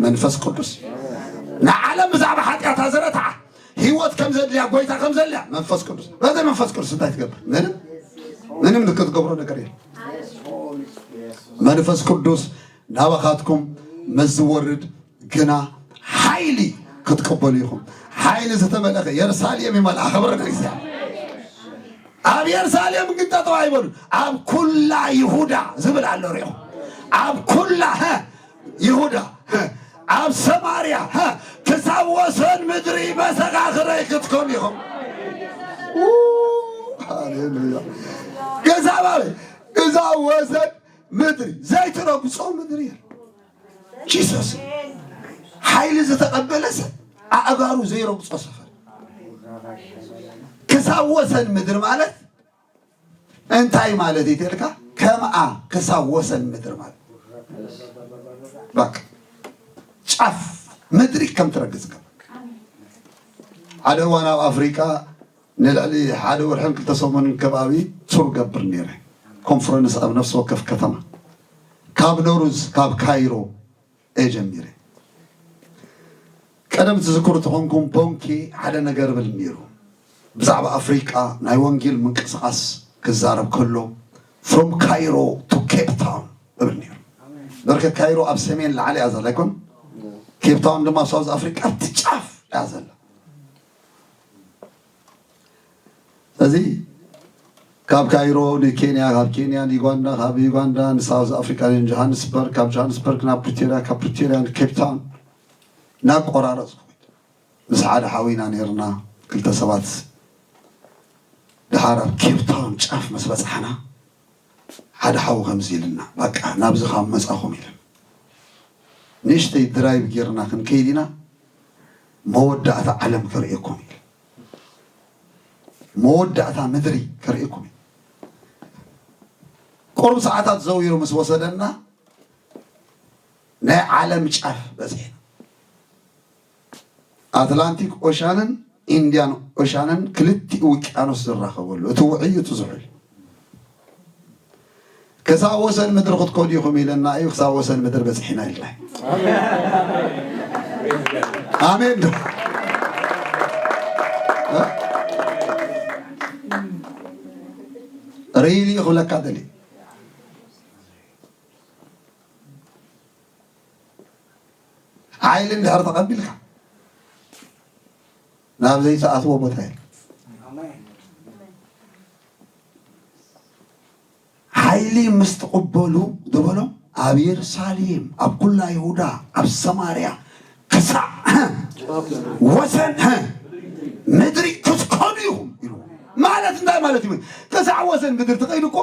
መንፈስ ቅዱስ። ንዓለም ብዛዕባ ሓጢኣታ ዝረትዓ፣ ህይወት ከም ዘድልያ፣ ጎይታ ከም ዘድልያ መንፈስ ቅዱስ። በዚ መንፈስ ቅዱስ እንታይ ትገብር? ምንም፣ ምንም ክትገብሮ ነገር የለ። መንፈስ ቅዱስ ናባኻትኩም ምስ ዝወርድ ግና ሓይሊ ክትቀበሉ ኢኹም። ሓይሊ ዝተመለኸ የሩሳሌም ይመልኣ። ክብሪ ንእግዚኣብሔር። ኣብ የሩሳሌም ግን ጠጠው ኣይበሉ። ኣብ ኩላ ይሁዳ ዝብል ኣሎ ሪኹ። ኣብ ኩላ፣ ሀ፣ ይሁዳ፣ ሀ፣ ኣብ ሰማርያ፣ ሀ፣ ክሳብ ወሰን ምድሪ መሰኻኽረይ ክትኮኑ ኢኹም። ኡ፣ ሃሌሉያ። ክሳብ ኣበይ? ክሳብ ወሰን ምድሪ። ዘይትረግጾ ምድሪ የለን። ጂሰስ ሓይሊ ዝተቐበለ ሰብ ኣእጋሩ ዘይረግጾ ሰፈር። ክሳብ ወሰን ምድሪ ማለት እንታይ ማለት እዩ ተልካ? ከምኣ ክሳብ ወሰን ምድሪ ማለት በቃ ጫፍ ምድሪ ከም ትረግጽ ገበርካ። ሓደ እዋን ኣብ ኣፍሪቃ ንልዕሊ ሓደ ወርሕን ክልተ ሰሙንን ከባቢ ቱር ገብር ነይረ። ኮንፈረንስ ኣብ ነፍሲ ወከፍ ከተማ። ካብ ኖሩዝ፣ ካብ ካይሮ እየ ጀሚረ። ቀደም ትዝክሩ ተኾንኩም ቦንኬ ሓደ ነገር ብል ነይሩ። ብዛዕባ ኣፍሪቃ ናይ ወንጌል ምንቅስቓስ ክዛረብ ከሎ from Cairo to Cape Town እብል ነይሩ። በርከት ካይሮ ኣብ ሰሜን ላዕሊ እያ ዘላ ኣይኮን? ኬፕ ታውን ድማ ሳውዝ ኣፍሪቃ ኣብቲ ጫፍ እያ ዘላ። ስለዚ ካብ ካይሮ ንኬንያ፣ ካብ ኬንያ ንዩጋንዳ፣ ካብ ዩጋንዳ ንሳውዝ ኣፍሪቃ ንጆሃንስበርግ፣ ካብ ጆሃንስበርግ ናብ ፕሪቶሪያ፣ ካብ ፕሪቶሪያ ንኬፕ ታውን እናቆራረጽኩ ምስ ሓደ ሓው ኢና ነይርና። ክልተ ሰባት ድሓር ኣብ ኬፕ ታውን ጫፍ ምስ በጻሕና ሓደ ሓው ከምዚ ኢልና፣ በቃ ናብዚ ካብ መጻኹም ኢለን ንእሽተይ ድራይቭ ጌርና ክንከይድ ኢና፣ መወዳእታ ዓለም ከርእየኩም ኢለን። መወዳእታ ምድሪ ከርእየኩም እዩ። ቁሩብ ሰዓታት ዘዊሩ ምስ ወሰደና ናይ ዓለም ጫፍ በጺሕና። ኣትላንቲክ ኦሻንን ኢንዲያን ኦሻንን ክልቲኡ ውቅያኖስ ዝራኸበሉ እቲ ውዑይ እዩ፣ እቲ ዝሑል። ክሳብ ወሰን ምድሪ ክትከዱ ኢኹም ኢለና እዩ። ክሳብ ወሰን ምድሪ በጺሕና ኢልና እዩ። ኣሜን ዶ? እ? ሪሊ ክብለካ ደሊ። ሓይሊ እንድሕር ተቐቢልካ ናብ ዘይትኣትዎ ቦታ የለ። ሓይሊ ምስ ትቕበሉ ዝበሎም ኣብ የሩሳሌም፣ ኣብ ኩላ ይሁዳ፣ ኣብ ሰማርያ ክሳዕ ወሰን ምድሪ ክትከዱ ኢኹም ኢሉ። ማለት እንታይ ማለት እዩ? ክሳዕ ወሰን ምድሪ ትኸይድ እኮ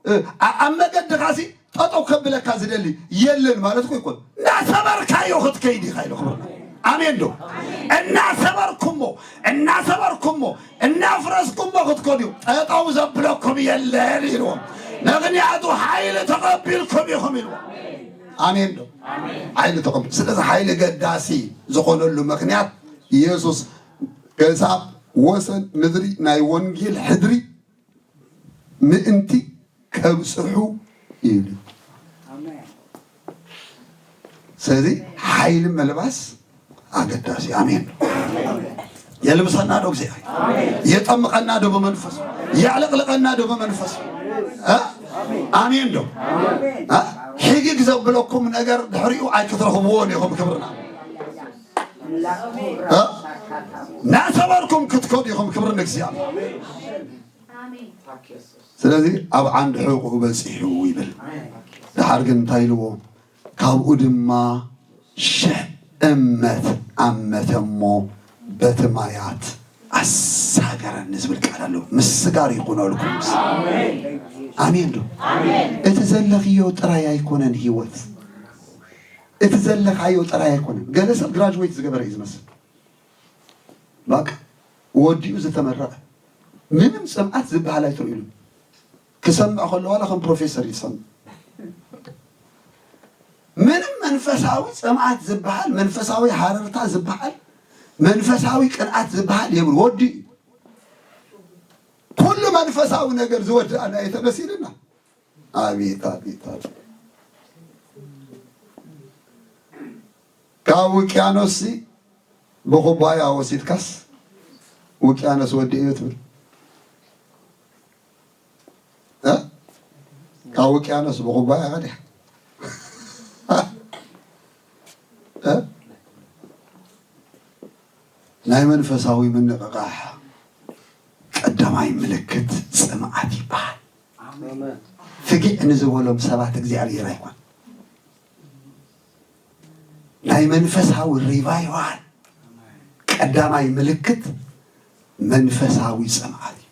እ፣ ኣ-፣ ኣብ መገድኻሲ ጠጠው ከብለካ ዝደሊ የለን ማለት እኮ ይኮን። እናሰበርካዮ ክትከይድ ኢኻ ኢሉ ክብርና። ኣሜን ዶ? እናሰበርኩሞ፣ እናሰበርኩሞ፣ እናፍረስኩሞ ክትከዱ ጠጠው ዘብለኩም የለን ኢልዎም። ምኽንያቱ ሓይሊ ተቐቢልኩም ኢኹም ኢልዎም። ኣሜን ዶ? ሓይሊ ተቐቢል። ስለዚ ሓይሊ ገዳሲ ዝኾነሉ ምኽንያት ኢየሱስ ክሳብ ወሰን ምድሪ ናይ ወንጌል ሕድሪ ምእንቲ ከብጽሑ ኢሉ። ስለዚ ሓይሊ መልባስ ኣገዳሲ። ኣሜን። የልብሰና ዶ እግዚኣብሔር? የጠምቐና ዶ ብመንፈስ? የዕለቕልቐና ዶ ብመንፈስ? እ? ኣሜን ዶ? እ? ሕጊግ ዘብለኩም ነገር ድሕሪኡ ኣይክትረኽብዎን ኢኹም። ክብርና እ? እናሰበርኩም ክትከዱ ኢኹም። ክብሪ ንእግዚኣብሔር። ስለዚ ኣብ ዓንዲ ሕቑኡ በጺሑ ይብል። ደሓር ግን እንታይ ኢልዎ? ካብኡ ድማ ሽሕ እመት ኣመተ እሞ በቲ ማያት ኣሳገረኒ ዝብል ቃል ኣሎ። ምስጋር ይኹነልኩም። ኣሜን ዶ? እቲ ዘለኽዮ ጥራይ ኣይኮነን ህይወት። እቲ ዘለኻዮ ጥራይ ኣይኮነን። ገለ ሰብ ግራጅዌት ዝገበረ እዩ ዝመስል። በቃ ወዲኡ ዝተመረቐ ምንም ጽምኣት ዝበሃል ኣይትርእዩሉ። ክሰምዕ ከሎ ዋላ ከም ፕሮፌሰር ይሰምዕ። ምንም መንፈሳዊ ጽምኣት ዝበሃል፣ መንፈሳዊ ሃረርታ ዝበሃል፣ መንፈሳዊ ቅንኣት ዝበሃል የብሉ። ወዲኡ ኩሉ መንፈሳዊ ነገር ዝወድኣና የተመሲልና። ኣቤት ኣቤት ኣቤት። ካብ ውቅያኖስ ብኩባያ ወሲድካስ ውቅያኖስ ወዲእዮ ትብል እ? ካብ ውቅያኖስ ብኩባያ ኸዲያ እ? ናይ መንፈሳዊ ምንቕቓሕ ቀዳማይ ምልክት ጽምኣት ይበሃል። ፍግዕ ንዝበሎም ሰባት እግዚኣብሔር ኣይኮን። ናይ መንፈሳዊ ሪቫይቫል ቀዳማይ ምልክት መንፈሳዊ ጽምኣት እዩ።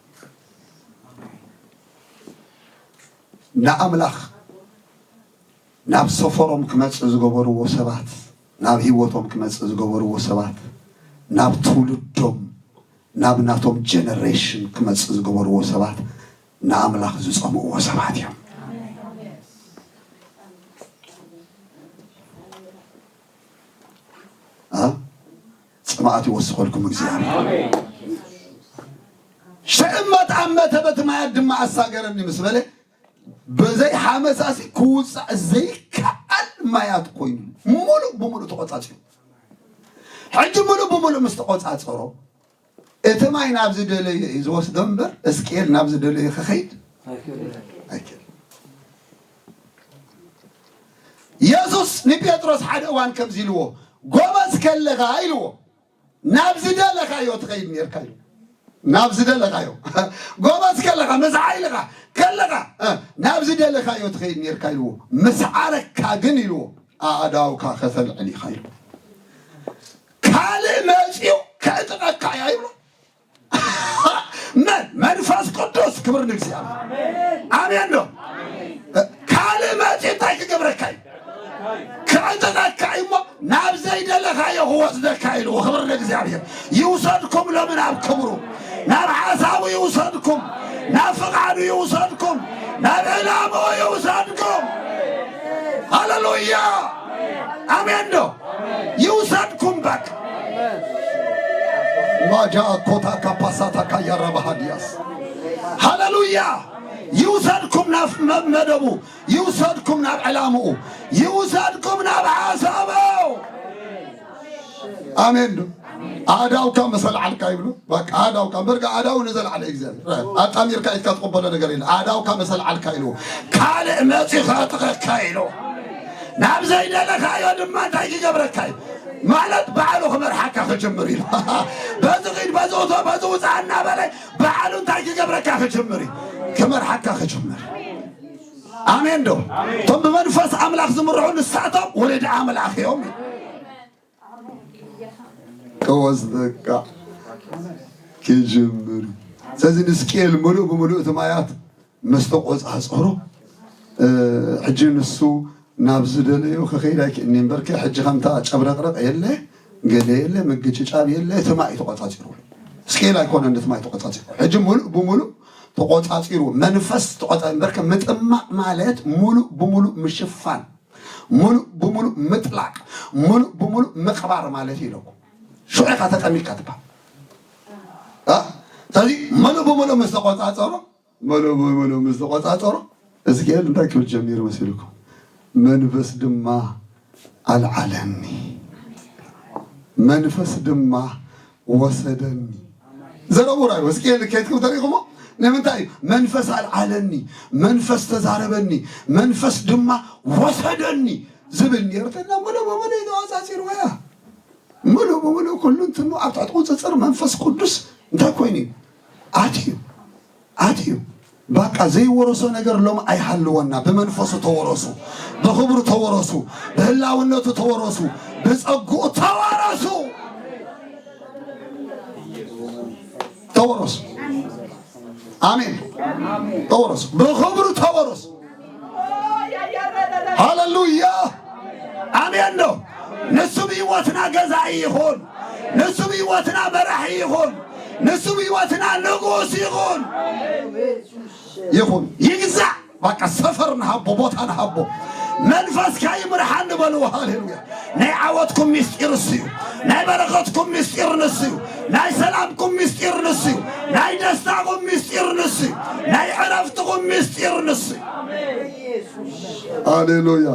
ንኣምላኽ ናብ ሰፈሮም ክመጽእ ዝገበርዎ ሰባት፣ ናብ ህይወቶም ክመጽእ ዝገበርዎ ሰባት፣ ናብ ትውልዶም፣ ናብ ናቶም ጀነሬሽን ክመጽእ ዝገበርዎ ሰባት ንኣምላኽ ዝጸምእዎ ሰባት እዮም። አ? ጽምኣት ይወስኸልኩም እግዚኣብሔር። ሽዕብ መጥኣመተ በቲ ማያት ድማ ኣሳገረኒ ምስ በለ፣ በዘይ ሓመሳሲ ክውጻእ ዘይከኣል ማያት ኮይኑ፣ ሙሉእ ብሙሉእ ተቖጻጺሩ። ሕጂ ሙሉእ ብሙሉእ ምስ ተቖጻጸሮ፣ እቲ ማይ ናብ ዝደለየ እዩ ዝወስዶ እምበር፣ እስቅኤል ናብ ዝደለየ ክኸይድ ኣይክእል። የሱስ ንጴጥሮስ ሓደ እዋን ከምዚ ኢልዎ፣ "ጎበዝ ከለኻ" ኢልዎ፣ "ናብ ዝደለኻዮ ትኸይድ ኔርካ" ኢልዎ። ናብ ዝደለኻዮ። ጎበዝ ከለኻ፣ ምስ ሓይልኻ ከለኻ፣ እ፣ ናብ ዝደለኻዮ ትኸይድ ኔርካ ኢልዎ። "ምስ ዓረካ ግን" ኢልዎ፣ "ኣእዳውካ ከተልዕል ኢኻ" ኢልዎ። ካልእ መጺኡ ከዕጥቐካ እያ ይብሎ። መን? መንፈስ ቅዱስ። ክብር ንእግዚኣብሔር። ኣሜን ዶ? ካልእ መጺኡ እንታይ ክገብረካ እዩ? ክዕጥቐካ እዩ እሞ ናብ ዘይደለኻዮ ክወስደካ ኢልዎ። ክብር ንእግዚኣብሔር። ይውሰድኩም ሎሚ ናብ ክብሩ፣ ናብ ሓሳቡ ይውሰድኩም፣ ናብ ፍቓዱ ይውሰድኩም፣ ናብ ዕላምኡ ይውሰድኩም። ሃሌሉያ! ኣሜን ዶ? ይውሰድኩም በቃ። ማጃ ኮታ ካፓሳታ ካያራ ባህዲያስ። ሃሌሉያ! ይውሰድኩም ናብ መ-፣ መደቡ፣ ይውሰድኩም ናብ ዕላምኡ፣ ይውሰድኩም ናብ ሓሳቡ። ኣሜን ዶ? ኣእዳውካ ምስ ኣልዓልካ ይብሉ። በቃ ኣእዳውካ፣ እምበርካ ኣእዳው ንዘለዓለ እግዚኣብሔር። ኣጣሚርካ ኢድካ ትቕበሎ ነገር የለ። ኣእዳውካ ምስ ኣልዓልካ ኢልዎ። ካልእ መጺኡ ከዕጥቐካ ኢልዎ። ናብ ዘይደለኻዮ ድማ እንታይ ክገብረካ እዩ? ማለት ባዕሉ ክመርሓካ ክጅምር ኢሉ። በዚ ኺድ፣ በዚ ውቶ፣ በዚ ውፃእ እናበለ ባዕሉ እንታይ ክገብረካ ክጅምር እዩ? ክመርሓካ ክጅምር። ኣሜን ዶ? እቶም ብመንፈስ ኣምላኽ ዝምርሑ ንሳቶም ወለዲ ኣምላኽ እዮም። ክወስደካ ክጅምር። ስለዚ ንስቅኤል ምሉእ ብምሉእ እቲ ማያት ምስ ተቆጻጸሮ፣ እ፣ ሕጂ ንሱ ናብ ዝደለዮ ክኸይድ ኣይክእልኒ እምበርከ፣ ሕጂ ከምታ ጨብረቕረቕ የለ፣ ገለ የለ፣ ምግጭጫብ የለ፣ እቲ ማይ ተቆጻጺሩ። ስኬል ኣይኮነን እቲ ማይ ተቆጻጺሩ። ሕጂ ሙሉእ ብሙሉእ ተቆጻጺሩ፣ መንፈስ ተቆጻ-፣ እምበርከ ምጥማቕ ማለት ሙሉእ ብሙሉእ ምሽፋን፣ ሙሉእ ብሙሉእ ምጥላቕ፣ ሙሉእ ብሙሉእ ምቕባር ማለት እዩ ኢለኩም። ሽዑ ኢኻ ተጠሚቕካ ትበሃል። እ? ስለዚ ሙሉእ ብሙሉእ ምስ ተቆጻጸሮ፣ መሎ መሎ ምስ ተቆጻጸሮ፣ ሕዝቅኤል እንታይ ክብል ጀሚሩ መሲልኩም? መንፈስ ድማ ኣልዓለኒ፣ መንፈስ ድማ ወሰደኒ። ዘረቡ ራእዩ ሕዝቅኤል ከይትኩም ተሪኹሞ? ንምንታይ እዩ? መንፈስ ኣልዓለኒ፣ መንፈስ ተዛረበኒ፣ መንፈስ ድማ ወሰደኒ ዝብል ነይሩ። እና ሙሉ በሙሉ እዩ ተቆጻጺርዎ እያ። ሙሉ በሙሉ ኩሉ እንትኑ ኣብ ትሕቲ ቁጽጽር መንፈስ ቅዱስ እንታይ ኮይኑ እዩ? ኣትዩ፣ ኣትዩ። በቃ ዘይወረሶ ነገር ሎም ኣይሃልወና። ብመንፈሱ ተወረሱ፣ ብኽብሩ ተወረሱ፣ ብህላውነቱ ተወረሱ፣ ብጸግኡ ተወረሱ። ተወረሱ። ኣሜን። ተወረሱ። ብኽብሩ ተወረሱ። ሃሌሉያ። ኣሜን ነው። ንሱ ብህይወትና ገዛኢ ይኹን። ንሱ ብህይወትና መራሒ ይኹን። ንስም ህይወትና ንጉስ ይኹን። ይኹን፣ ይግዛእ። በቃ ሰፈር ንሃቦ፣ ቦታ ንሃቦ። መንፈስካ ይምርሓኒ በልዎ። ሃሌሉያ። ናይ ዓወትኩም ምስጢር እሱ እዩ። ናይ በረኸትኩም ምስጢር ንሱ እዩ። ናይ ሰላምኩም ምስጢር ንሱ እዩ። ናይ ደስታኹም ምስጢር ንሱ እዩ። ናይ ዕረፍትኹም ምስጢር ንሱ እዩ። ሃሌሉያ።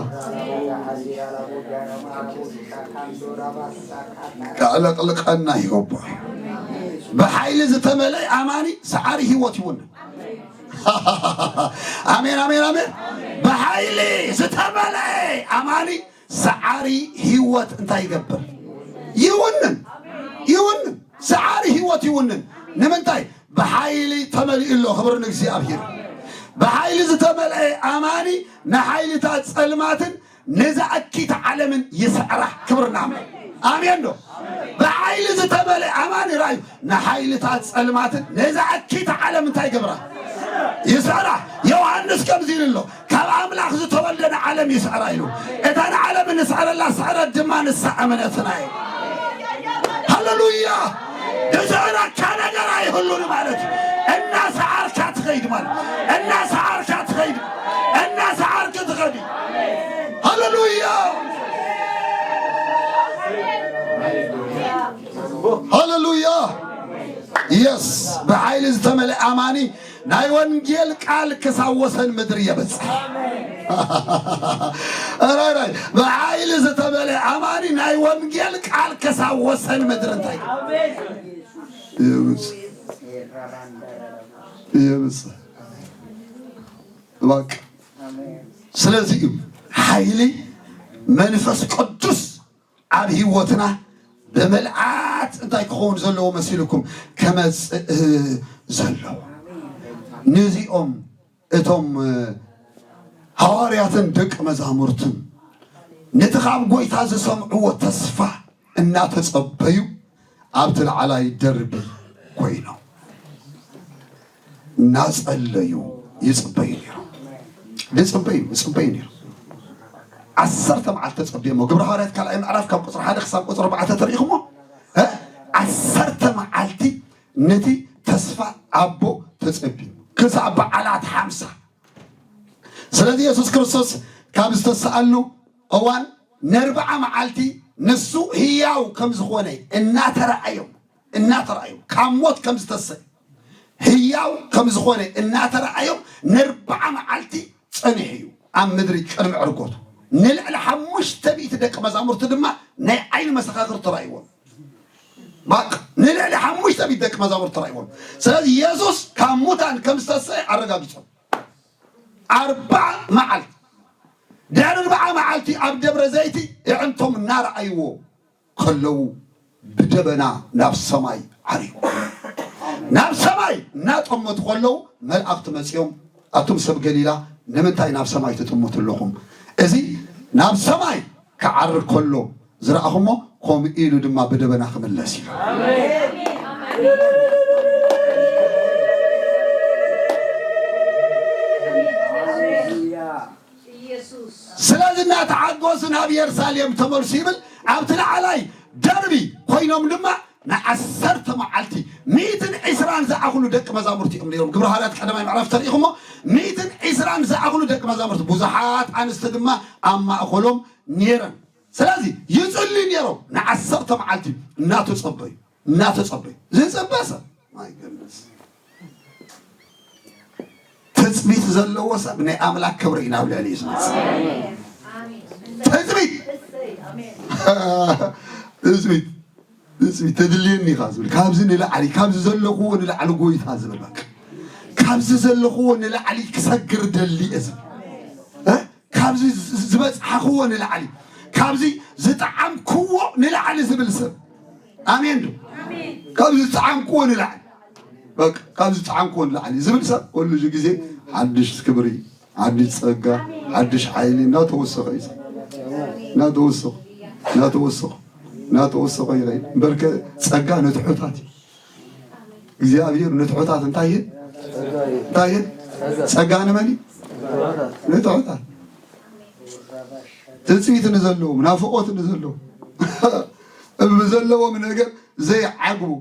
ከዕለቕልቐና ይገባል። ብሓይሊ ዝተመልአ ኣማኒ ሰዓሪ ህይወት ይውንን። ኣሜን፣ ኣሜን፣ ኣሜን። ብሓይሊ ዝተመልአ ኣማኒ ሰዓሪ ህይወት እንታይ ይገብር? ይውንን፣ ይውንን። ሰዓሪ ህይወት ይውንን። ንምንታይ? ብሓይሊ ተመሊኡ ኣሎ። ክብር ንእግዚኣብሔር። ብሓይሊ ዝተመልአ ኣማኒ ንሓይልታት ጸልማትን ነዛ እኪት ዓለምን ይስዕራ። ክብር ንኣምላኽ። ኣሜን ዶ? ብሓይሊ ዝተመልአ ኣማኒ ራእዩ ንሓይልታት ጸልማትን ነዛ እኪት ዓለም እንታይ ይገብራ? ይስዕራ። ዮሃንስ ከምዚ ኢሉ ኣሎ፣ ካብ ኣምላኽ ዝተወልደ ንዓለም ይስዕራ ኢሉ። እታ ንዓለም እንስዕረላ ስዕረት ድማ ንሳ እምነትና እዩ። ሃሌሉያ። ዝስዕረካ ነገር ኣይህሉን ማለት እዩ። እናሰዓርካ ትኸይድ ማለት፣ እናሰዓርካ ትኸይድ፣ እናሰዓርክ ትኸዲ። ሃሌሉያ። ሃሌሉያ። የስ። ብሓይሊ ዝተመልአ ኣማኒ ናይ ወንጌል ቃል ክሳብ ወሰን ምድሪ የብጽሕ። ራይ ራይ። ብሓይሊ ዝተመልአ ኣማኒ ናይ ወንጌል ቃል ክሳብ ወሰን ምድሪ እንታይ? የብጽሕ። የብጽሕ። እባክ። ስለዚ እዩ ሓይሊ መንፈስ ቅዱስ ኣብ ህይወትና ብምልኣት እንታይ ክኸውን ዘለዎ መሲልኩም ከመጽእ ዘለዎ። ነዚኦም እቶም ሃዋርያትን ደቂ መዛሙርትን ነቲ ካብ ጎይታ ዝሰምዕዎ ተስፋ እናተጸበዩ ኣብቲ ላዕላይ ደርቢ ኮይኖም እናጸለዩ ይጽበዩ ነይሮም። ይጽበዩ፣ ይጽበዩ ነይሮም። ዓሰርተ መዓልቲ ተጸብዮሞ። ግብረ ሃዋርያት ካልኣይ ምዕራፍ ካብ ቁጽሪ ሓደ ክሳብ ቁጽሪ ኣርባዕተ ተሪኢኹሞ? እ? ዓሰርተ መዓልቲ ነቲ ተስፋ ኣቦ ተጸብዩ። ክሳብ በዓላት ሓምሳ። ስለዚ የሱስ ክርስቶስ ካብ ዝተሰኣሉ እዋን ነርብዓ መዓልቲ ንሱ ህያው ከም ዝኾነ እናተረኣዮም፣ እናተረኣዮም፣ ካብ ሞት ከም ዝተሰ-፣ ህያው ከም ዝኾነ እናተረኣዮም ነርብዓ መዓልቲ ጸኒሑ እዩ ኣብ ምድሪ ቅድሚ ዕርገቱ። ንልዕሊ ሓሙሽተ ሚእቲ ደቂ መዛሙርቲ ድማ ናይ ዓይኒ መሰኻኽር ተራእይዎም። ባቅ ንልዕሊ ሓሙሽተ ሚእቲ ደቂ መዛሙርቲ ተራእይዎም። ስለዚ የሱስ ካብ ሙታን ከም ዝተሰ ኣረጋጊጾም። ኣርብዓ መዓልቲ፣ ድሕሪ ኣርብዓ መዓልቲ ኣብ ደብረ ዘይቲ የዕንቶም እናረኣይዎ ከለዉ ብደበና ናብ ሰማይ ዓሪጉ። ናብ ሰማይ እናጠመቱ ከለዉ መላእኽቲ መጺኦም፣ ኣቱም ሰብ ገሊላ፣ ንምንታይ ናብ ሰማይ ትጥምቱ ኣለኹም? እዚ ናብ ሰማይ ክዓርግ ከሎ ዝረኣኹሞ፣ ከምኡ ኢሉ ድማ ብደበና ክምለስ እዩ። ስለዚ እናተዓገሱ ናብ የሩሳሌም ተመልሱ ይብል። ኣብቲ ላዕላይ ደርቢ ኮይኖም ድማ ንዓሰርተ መዓልቲ ሚእትን ዕስራን ዝኣኽሉ ደቂ መዛሙርቲ እዮም ነይሮም። ግብረ ሃዋርያት ቀዳማይ ምዕራፍ ተሪኢኹሞ፣ ሚእትን ዕስራን ዝኣኽሉ ደቂ መዛሙርቲ፣ ብዙሓት ኣንስቲ ድማ ኣብ ማእከሎም ነይረን። ስለዚ ይጽልዩ ነይሮም ንዓሰርተ መዓልቲ እናተጸበዩ፣ እናተጸበዩ። ዝጽበ ሰብ፣ my goodness። ትጽቢት ዘለዎ ሰብ ናይ ኣምላኽ ክብሪ እዩ ናብ ልዕሊ እዩ ዝመጽእ። ትጽቢት፣ ትጽቢት፣ ትጽቢት ተድልየኒ ኢኻ ዝብል፣ ካብዚ ንላዕሊ፣ ካብዚ ዘለኽዎ ንላዕሊ ጎይታ ዝብል፣ በቃ ካብዚ ዘለኽዎ ንላዕሊ ክሰግር ደሊ እየ ዝብል፣ እ? ካብዚ ዝ-፣ ዝበጽሓኽዎ ንላዕሊ፣ ካብዚ ዝጠዓምክዎ ንላዕሊ ዝብል ሰብ። ኣሜን ዶ? ካብዚ ዝጠዓምክዎ ንላዕሊ፣ በቃ ካብዚ ዝጠዓምክዎ ንላዕሊ ዝብል ሰብ፣ ኩሉ ግዜ ሓድሽ ክብሪ፣ ሓድሽ ጸጋ፣ ሓድሽ ሓይሊ እናተወሰኸ እዩ። እናተወሰኸ፣ እናተወሰኸ፣ እናተወሰኸ ይኸይድ። እምበርከ ጸጋ ንትሑታት እዩ። እግዚኣብሔር ንትሑታት እንታይ ይህብ? እንታይ ይህብ? ጸጋ ንመን እዩ? ንትሑታት። ትጽቢት ንዘለዎም፣ ናፍቖት ንዘለዎም፣ ብዘለዎም ነገር ዘይዓግቡ፣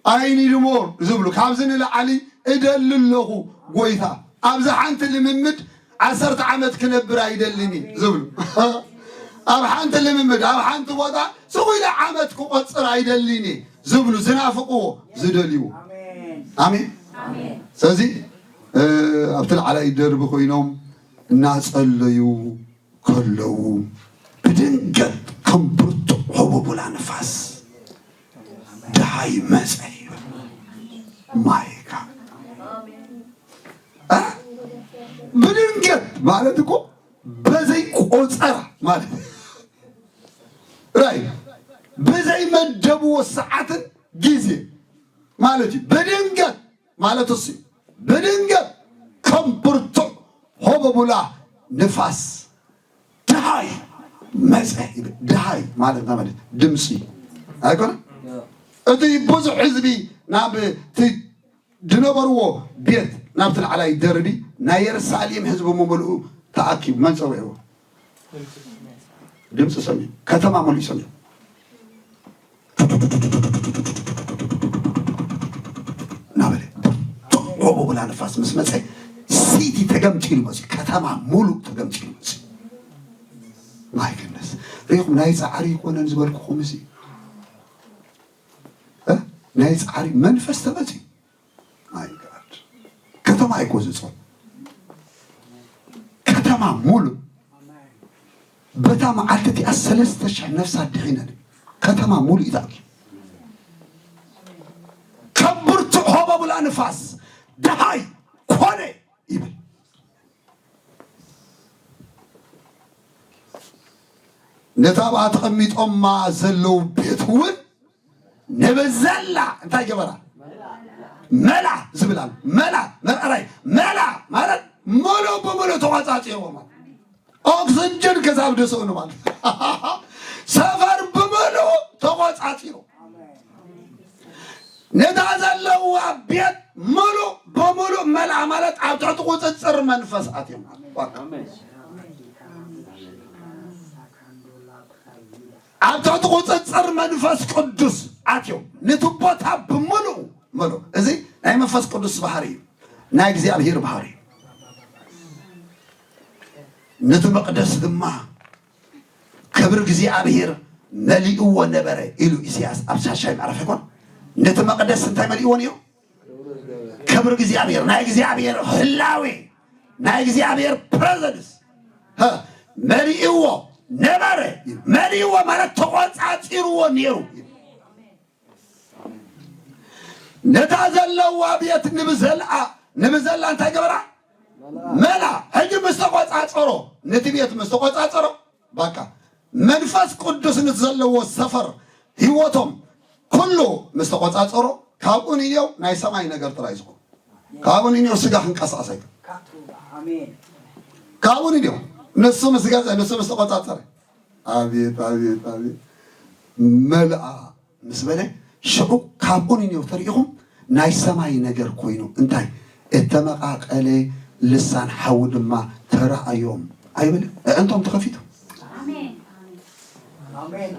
I need more ዝብሉ፣ ካብዚ ንላዕሊ እደሊ ኣለኹ ጎይታ። ኣብዚ ሓንቲ ልምምድ ዓሰርተ ዓመት ክነብር ኣይደልን እየ ዝብሉ። ኣብ ሓንቲ ልምምድ፣ ኣብ ሓንቲ ቦታ ስቕ ኢለ ዓመት ክቆጽር ኣይደልን እየ ዝብሉ፣ ዝናፍቅዎ፣ ዝደልይዎ። ኣሜን። ስለዚ፣ እ፣ ኣብቲ ላዕላይ ደርቢ ኮይኖም እናጸለዩ ከለዉ፣ ብድንገት ከም ብርቱዕ ህቦብላ ንፋስ ደሃይ መጸ ይብል። ማይ ጋድ። እ? ብድንገት ማለት እኮ በዘይ ቆጸራ ማለት፣ ራይ፣ በዘይ መደብዎ ሰዓትን ግዜ ማለት እዩ። ብድንገት ማለት እሱ እዩ። ብድንገት ከም ብርቱዕ ሆበቡላ ንፋስ ደሃይ መጸ ይብል። ደሃይ ማለት እንታይ ማለት? ድምጺ ኣይኮነ? እቲ ብዙሕ ህዝቢ ናብ እቲ ዝነበርዎ ቤት፣ ናብቲ ላዕላይ ደርቢ ናይ የሩሳሌም ህዝቢ ብምሉኡ ተኣኪቡ። መን ጸዊዕዎ? ድምፂ ሰሚዑ፣ ከተማ ሙሉእ ሰሚዑ። እናበለ፣ ብርቱዕ ሆቦብላ ንፋስ ምስ መፀ፣ ሲቲ ተገምጢሉ መፅዩ፣ ከተማ ሙሉእ ተገምጢሉ መፅዩ። ማይ ግነስ ሪኹም፣ ናይ ፃዕሪ ይኮነን ዝበልኩኹም እዚ፣ እ? ናይ ፃዕሪ መንፈስ ተመፅዩ። ማይ ጋድ። ከተማ ኣይኮ ዝፀው፣ ከተማ ሙሉእ። በታ መዓልቲ እቲኣ ሰለስተ ሽሕ ነፍሳት ድሒነን። ከተማ ሙሉእ እዩ ተኣኪቡ። ከም ብርቱዕ ሆቦብላ ንፋስ ደሃይ ኮነ ይብል። ነታ ኣብኣ ተቐሚጦማ ዘለዉ ቤት እውን ንብዘላ እንታይ ገበራ? መላ ዝብል ኣሎ። መላ፣ መርኣራይ፣ መላ ማለት ሙሉእ ብሙሉእ ተቖጻጺርዎ ማለት። ኦክስጅን ክሳብ ድስእኑ ማለት። ሰፈር ብሙሉእ ተቖጻጺሩ። ነታ ዘለዋ ቤት ሙሉእ ብሙሉእ መልኣ ማለት ኣብ ትሕቲ ቁጽጽር መንፈስ ኣትዮም። ኣብ ትሕቲ ቁጽጽር መንፈስ ቅዱስ ኣትዮም። ነቲ ቦታ ብምሉኡ መልኡ። እዚ ናይ መንፈስ ቅዱስ ባህሪ እዩ። ናይ እግዚኣብሔር ባህሪ እዩ። ነቲ መቕደስ ድማ ክብሪ እግዚኣብሔር መሊእዎ ነበረ ኢሉ ኢሳያስ ኣብ ሻሻይ ምዕራፍ ይኮን? ነቲ መቕደስ እንታይ መሊእዎ ነይሩ? ክብሪ እግዚኣብሔር፣ ናይ እግዚኣብሔር ህላዌ፣ ናይ እግዚኣብሔር ፕረዘንስ፣ ሀ፣ መሊእዎ ነበረ። መሊእዎ ማለት ተቖጻጺርዎ ነይሩ። ነታ ዘለዋ ቤት ንብዘልኣ፣ ንብዘላ እንታይ ገበራ? መላ። ሕጂ ምስ ተቖጻጸሮ፣ ነቲ ቤት ምስ ተቖጻጸሮ፣ በቃ መንፈስ ቅዱስ ነቲ ዘለዎ ሰፈር ህይወቶም ኩሉ ምስ ተቖጻጸሮ፣ ካብኡ ንየው ናይ ሰማይ ነገር ጥራይ ዝኹን። ካብኡ ንየው ስጋ ክንቀሳቐስ ኣይከ-፣ ካብኡ ንየው ንሱ ምስ ገዘ፣ ንሱ ምስ ተቖጻጸረ፣ ኣቤት፣ ኣቤት፣ ኣቤት። መልኣ ምስ በለ፣ ሽዑ ካብኡ ንኔው ተሪኢኹም ናይ ሰማይ ነገር ኮይኑ፣ እንታይ? እተመቓቐለ ልሳን ሓዊ ድማ ተራእዮም ኣይብል? ኣዕንቶም ተኸፊቱ። ኣሜን። ኣሜን።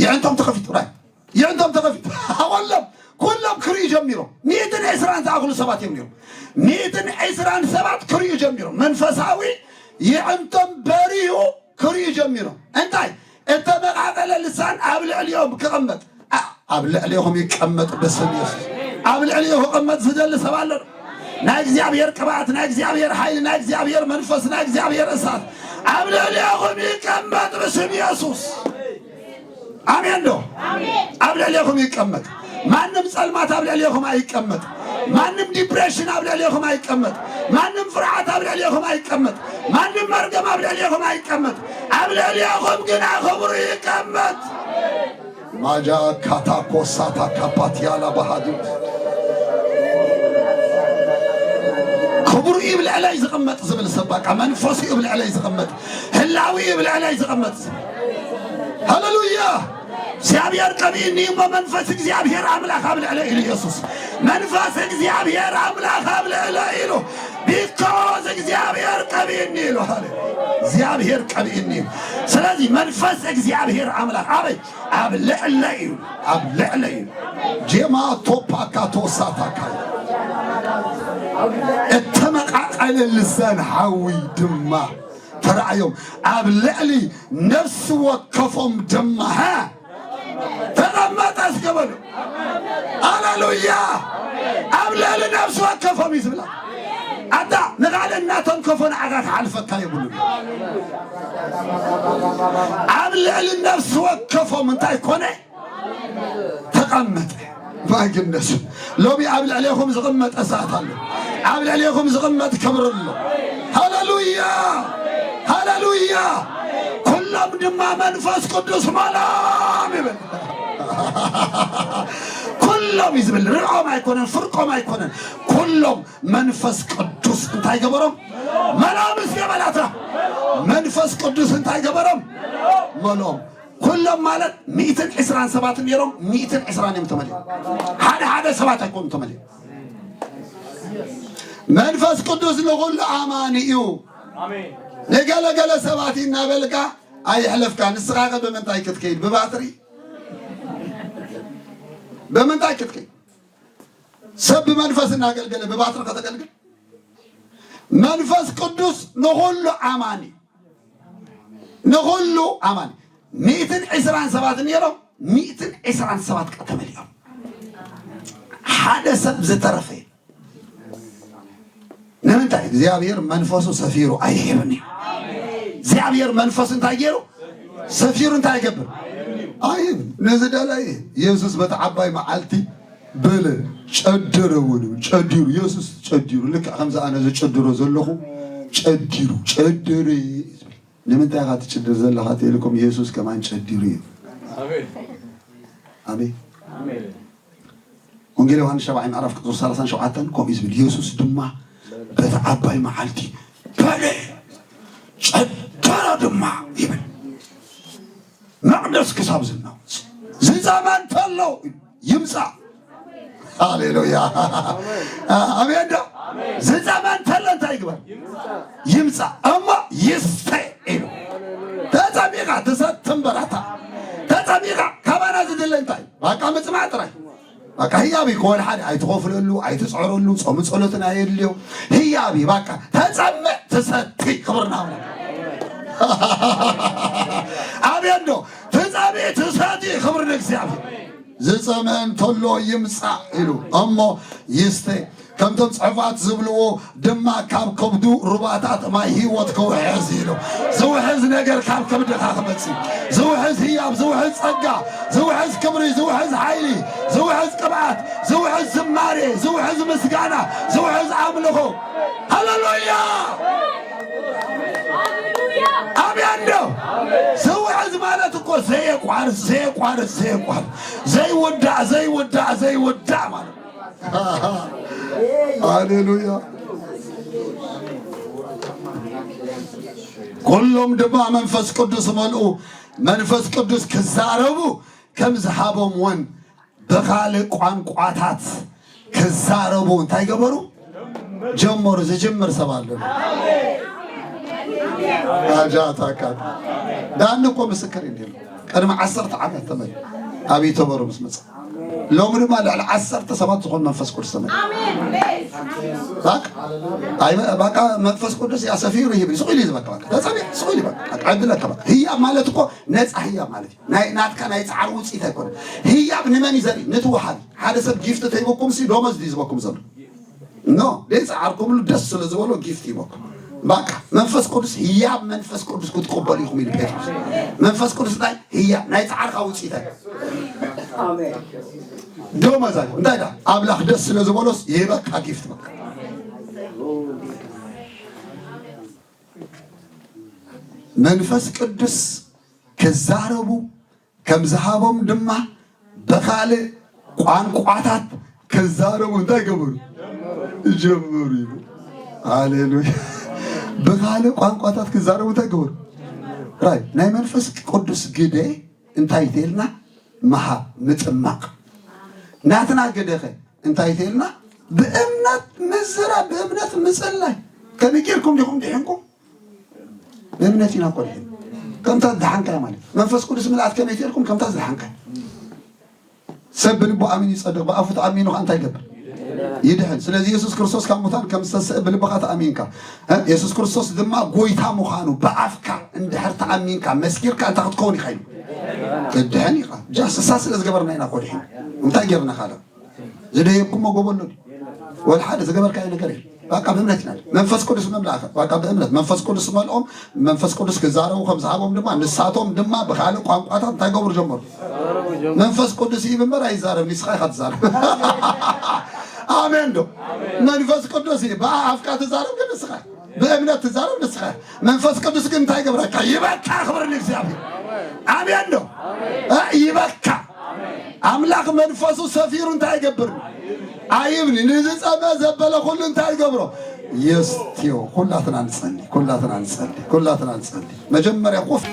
የዕንቶም ተኸፊቱ፣ ራይ። የዕንቶም ተኸፊቱ። ኩሎም፣ ኩሎም ክርእዩ ጀሚሮም። ሚእትን ዕስራን ዝኣኽሉ ሰባት እዮም ነይሮም። ሚእትን ዕስራን ሰባት ክርእዩ ጀሚሮም። መንፈሳዊ የዕንቶም በሪሁ ክርእዩ ጀሚሮም። እንታይ? እተመቓቐለ ልሳን ኣብ ልዕሊኦም ክቕመጥ። ኣ-፣ ኣብ ልዕሊኹም ይቀመጥ ብስም የሱስ። ኣብ ልዕሊኹ ክቕመጥ ዝደሊ ሰብ ኣሎ ዶ? ናይ እግዚኣብሔር ቅብኣት፣ ናይ እግዚኣብሔር ሓይሊ፣ ናይ እግዚኣብሔር መንፈስ፣ ናይ እግዚኣብሔር እሳት ኣብ ልዕሊኹም ይቀመጥ ብስም የሱስ። ኣሜን ዶ? ኣሜን። ኣብ ልዕሌኹም ይቀመጥ። ማንም ጸልማት ኣብ ልዕሌኹም ኣይቀመጥ። ማንም ዲፕሬሽን ኣብ ልዕሌኹም ኣይቀመጥ። ማንም ፍርሃት ኣብ ልዕሌኹም ኣይቀመጥ። ማንም መርገም ኣብ ልዕሌኹም ኣይቀመጥ። ኣብ ልዕሌኹም ግና ክብሩ ይቀመጥ። ማጃ ካታ ኮሳታ ካፓቲያላ ባህዱ። ክብሩ እዩ ብልዕለይ ዝቕመጥ ዝብል ሰብ፣ በቃ መንፈሱ እዩ ብልዕለይ ዝቕመጥ፣ ህላዊ እዩ ብልዕለይ ዝቕመጥ ዝብል። ሃሌሉያ። እግዚኣብሔር ቀቢእኒ እሞ መንፈስ እግዚኣብሔር ኣምላኽ ኣብ ልዕለ ኢሉ ኢየሱስ። መንፈስ እግዚኣብሔር ኣምላኽ ኣብ ልዕለ ኢሉ። ቢኮዝ እግዚኣብሔር ቀቢእኒ ኢሉ። ሃሌሉያ። እግዚኣብሔር ቀቢእኒ እዩ። ስለዚ መንፈስ እግዚኣብሔር ኣምላኽ ኣበይ? ኣብ ልዕለ እዩ። ኣብ ልዕለ እዩ። ጄማ ቶፓካ ቶሳታካ እተመቓቐለ ልሳን ሓዊ ድማ ተራእዮም፣ ኣብ ልዕሊ ነፍሲ ወከፎም ድማ፣ ሃ፣ ተቐመጠ። እስከ በሉ፣ ሃሌሉያ። ኣብ ልዕሊ ነፍሲ ወከፎም እዩ ዝብላ። ኣታ ንኻልእ እናተንከፎ ንዓኻ ክሓልፈካ የብሉን። ኣብ ልዕሊ ነፍሲ ወከፎም እንታይ ኮነ? ተቐመጠ። ማግነሱ ሎሚ ኣብ ልዕሌኹም ዝቕመጥ እሳት ኣሎ። ኣብ ልዕሌኹም ዝቕመጥ ክብሪ ኣሎ። ሃሌሉያ፣ ሃሌሉያ። ኩሎም ድማ መንፈስ ቅዱስ መሎም ይብል። ኩሎም እዩ ዝብል፣ ርዕኦም ኣይኮነን፣ ፍርቆም ኣይኮነን። ኩሎም መንፈስ ቅዱስ እንታይ ገበሮም? መሎም። እስከ በላታ፣ መንፈስ ቅዱስ እንታይ ገበሮም? መሎም። ኩሎም ማለት ሚእትን ዕስራን ሰባት ነይሮም፣ ሚእትን ዕስራን እዮም ተመልዮም። ሓደ ሓደ ሰባት ኣይኮኑን ተመልዮም። መንፈስ ቅዱስ ንኹሉ ኣማኒ እዩ። ንገለገለ ሰባት እናበልካ ኣይሕለፍካ። ንስኻ ከ ብምንታይ ክትከይድ? ብባትሪ? ብምንታይ ክትከይድ? ሰብ ብመንፈስ እናገልገለ ብባትሪ ከተገልግል? መንፈስ ቅዱስ ንኹሉ ኣማኒ፣ ንኹሉ ኣማኒ። ሚእትን ዕስራን ሰባት ነይሮም፣ ሚእትን ዕስራን ሰባት ከ ተመሊኦም። ሓደ ሰብ ዝተረፈ የለን። ንምንታይ? እግዚኣብሔር መንፈሱ ሰፊሩ ኣይህብን እዩ። እግዚኣብሔር መንፈሱ እንታይ ገይሩ? ሰፊሩ እንታይ ይገብር? ኣይህብን። ንዝደለየ ኢየሱስ በቲ ዓባይ መዓልቲ በለ፣ ጨደረ እውን፣ ጨዲሩ፣ ኢየሱስ ጨዲሩ፣ ልክዕ ከምዚ ኣነ ዝጨድሮ ዘለኹ ጨዲሩ፣ ጨደረ። ንምንታይ ኢኻ ትጭድር ዘለኻ ተልኩም? ኢየሱስ ከማን ጨዲሩ እዩ። ኣሜን። ኣሜን። ወንጌል ዮሃንስ ሻብዓይ ምዕራፍ ቁጽሪ ሰላሳን ሸውዓተን ከምኡ እዩ ዝብል። ኢየሱስ ድማ በቲ ዓባይ መዓልቲ በለ፣ ጨደረ ድማ ይብል። መቕደስ ክሳብ ዝናወጽ ዝጸመ እንተሎ ይምጻእ። ሃሌሉያ። ኣሜን ዶ? ዝጸመ እንተሎ እንታይ ይግበር? ይምጻእ። እሞ ይስተ ኢሉ። ተጸሚኻ ትሰቲ እምበር ኣታ። ተጸሚኻ ካባና ዝድለ እንታይ? ባቃ ምጽማእ ጥራይ። በቃ ህያብ እዩ። ከወል ሓደ ኣይትኸፍለሉ፣ ኣይትጽዕረሉ፣ ጾም ጸሎትን ኣየድልዮ። ህያብ እዩ። በቃ ተጸምእ ትሰቲ። ክብርና ኣምላኽ። ኣሜን ዶ? ትጸምእ ትሰቲ። ክብሪ ንእግዚኣብሔር። ዝጸመ እንተሎ ይምጻእ ኢሉ እሞ ይስተ። ከምቶም ጽሑፋት ዝብልዎ ድማ ካብ ከብዱ ሩባታት ማይ ህይወት ክውሕዝ ኢሉ። ዝውሕዝ ነገር ካብ ከብድኻ ክመጽእ እዩ። ዝውሕዝ ህያብ፣ ዝውሕዝ ጸጋ፣ ዝውሕዝ ክብሪ፣ ዝውሕዝ ሓይሊ፣ ዝውሕዝ ቅብኣት፣ ዝውሕዝ ዝማሬ፣ ዝውሕዝ ምስጋና፣ ዝውሕዝ ኣምልኾ። ሃሌሉያ! ኣሜን ዶ? ዝውሕዝ ማለት እኮ ዘየቋርጽ፣ ዘየቋርጽ፣ ዘየቋርጽ፣ ዘይውዳእ፣ ዘይውዳእ፣ ዘይውዳእ ማለት። ሃሌሉያ። ኩሎም ድማ መንፈስ ቅዱስ መልኡ፣ መንፈስ ቅዱስ ክዛረቡ ከም ዝሃቦም እውን ብኻልእ ቋንቋታት ክዛረቡ እንታይ ገበሩ? ጀመሩ። ዝጅምር ሰብ ኣሎ። ኣጃታካ ዳኒ እኮ ምስክር እንዲሉ ቅድሚ ዓሰርተ ዓመት ተመል ኣብ ይተበሩ ምስ መጽ ሎሚ ድማ ልዕሊ ዓሰርተ ሰባት ዝኾን መንፈስ ቅዱስ ተመል። ባቃ ኣይ ባቃ መንፈስ ቅዱስ ያሰፊሩ ይብል ስቑ ኢሉ ዝበቃ ባቃ ተጸቢ ስቑ ኢሉ ባቃ ዕድለካ ባቃ ህያብ ማለት እኮ ነጻ ህያብ ማለት እዩ። ናይ ናትካ ናይ ጻዕር ውጽኢት ኣይኮነ። ህያብ ንመን ይዘሪ? ንትወሃቢ። ሓደ ሰብ ጊፍት ተይበኩም ሲ ዶመዝ ድዩ ዝበኩም ዘሎ? ኖ ደይ ጻዕርኩምሉ ደስ ስለ ዝበሎ ጊፍት ይበኩም። ባቃ መንፈስ ቅዱስ ህያብ መንፈስ ቅዱስ ክትቀበሉ ኢኹም ኢሉ ጴጥሮስ። መንፈስ ቅዱስ ናይ ህያብ ናይ ጻዕርካ ውጽኢት ኣይ ዶመዝ ኣይ እንታይ ዳ ኣምላኽ ደስ ስለ ዝበሎስ ይበቃ ጊፍት በቃ። መንፈስ ቅዱስ ክዛረቡ ከም ዝሃቦም ድማ ብኻልእ ቋንቋታት ክዛረቡ እንታይ ገበሩ? ጀመሩ ይብል። ሃሌሉያ። ብኻልእ ቋንቋታት ክዛረቡ እንታይ ገበሩ? ራይ ናይ መንፈስ ቅዱስ ግደ እንታይ ተልና ምሃብ ምጥማቕ ናትና ግደኸ እንታይ ተልና ብእምነት ምዝራ ብእምነት ምጽላይ ከመይ ጌርኩም ዲኹም ድሒንኩም እምነት ኢና እኮ ድሒን። ከምታ ዝደሓንካያ ማለት መንፈስ ቅዱስ ምልኣት ከመይ ትልኩም ከምታ ዝደሓንካያ። ሰብ ብልቡ ኣሚኑ ይጸድቕ፣ ብኣፉ ተኣሚኑ ከኣ እንታይ ይገብር? ይድሕን። ስለዚ የሱስ ክርስቶስ ካብ ሙታን ከም ዝተስእ ብልብኻ ተኣሚንካ፣ እ፣ የሱስ ክርስቶስ ድማ ጎይታ ምዃኑ ብኣፍካ እንድሕር ተኣሚንካ መስኪርካ እንታይ ክትከውን ኢኻ ኢሉ? ክትድሕን ኢኻ። ጃስ እሳ ስለ ዝገበርና ኢና እኮ ድሒን። እንታይ ጌርና ካልእ? ዝደየብኩሞ ጎቦ ኣሎ ድዩ? ወላ ሓደ ዝገበርካዮ ነገር የለን። በቃ ብእምነት ኢና። መንፈስ ቅዱስ መምላእከ በቃ ብእምነት መንፈስ ቅዱስ መልኦም። መንፈስ ቅዱስ ክዛረቡ ከም ዝሃቦም ድማ ንሳቶም ድማ ብኻልእ ቋንቋታት እንታይ ገብሩ ጀመሩ? መንፈስ ቅዱስ ይህብ እምበር ኣይዛረብ፣ ንስኻ ኢኻ ትዛረብ። ኣሜን ዶ? መንፈስ ቅዱስ ይህብ። ብኣፍካ ትዛረብ ግን ንስኻ፣ ብእምነት ትዛረብ ንስኻ። መንፈስ ቅዱስ ግን እንታይ ይገብረካ? ይበካ። ክብሪ ንእግዚኣብሔር። ኣሜን ዶ? እ፣ ይበካ። ኣምላኽ መንፈሱ ሰፊሩ እንታይ ይገብር? ኣይብኒ። ንዝጸመ ዘበለ ኩሉ እንታይ ይገብሮ? የስትዮ። ኩላትና ንጸሊ፣ ኩላትና ንጸሊ፣ ኩላትና ንጸሊ። መጀመርያ ኮፍ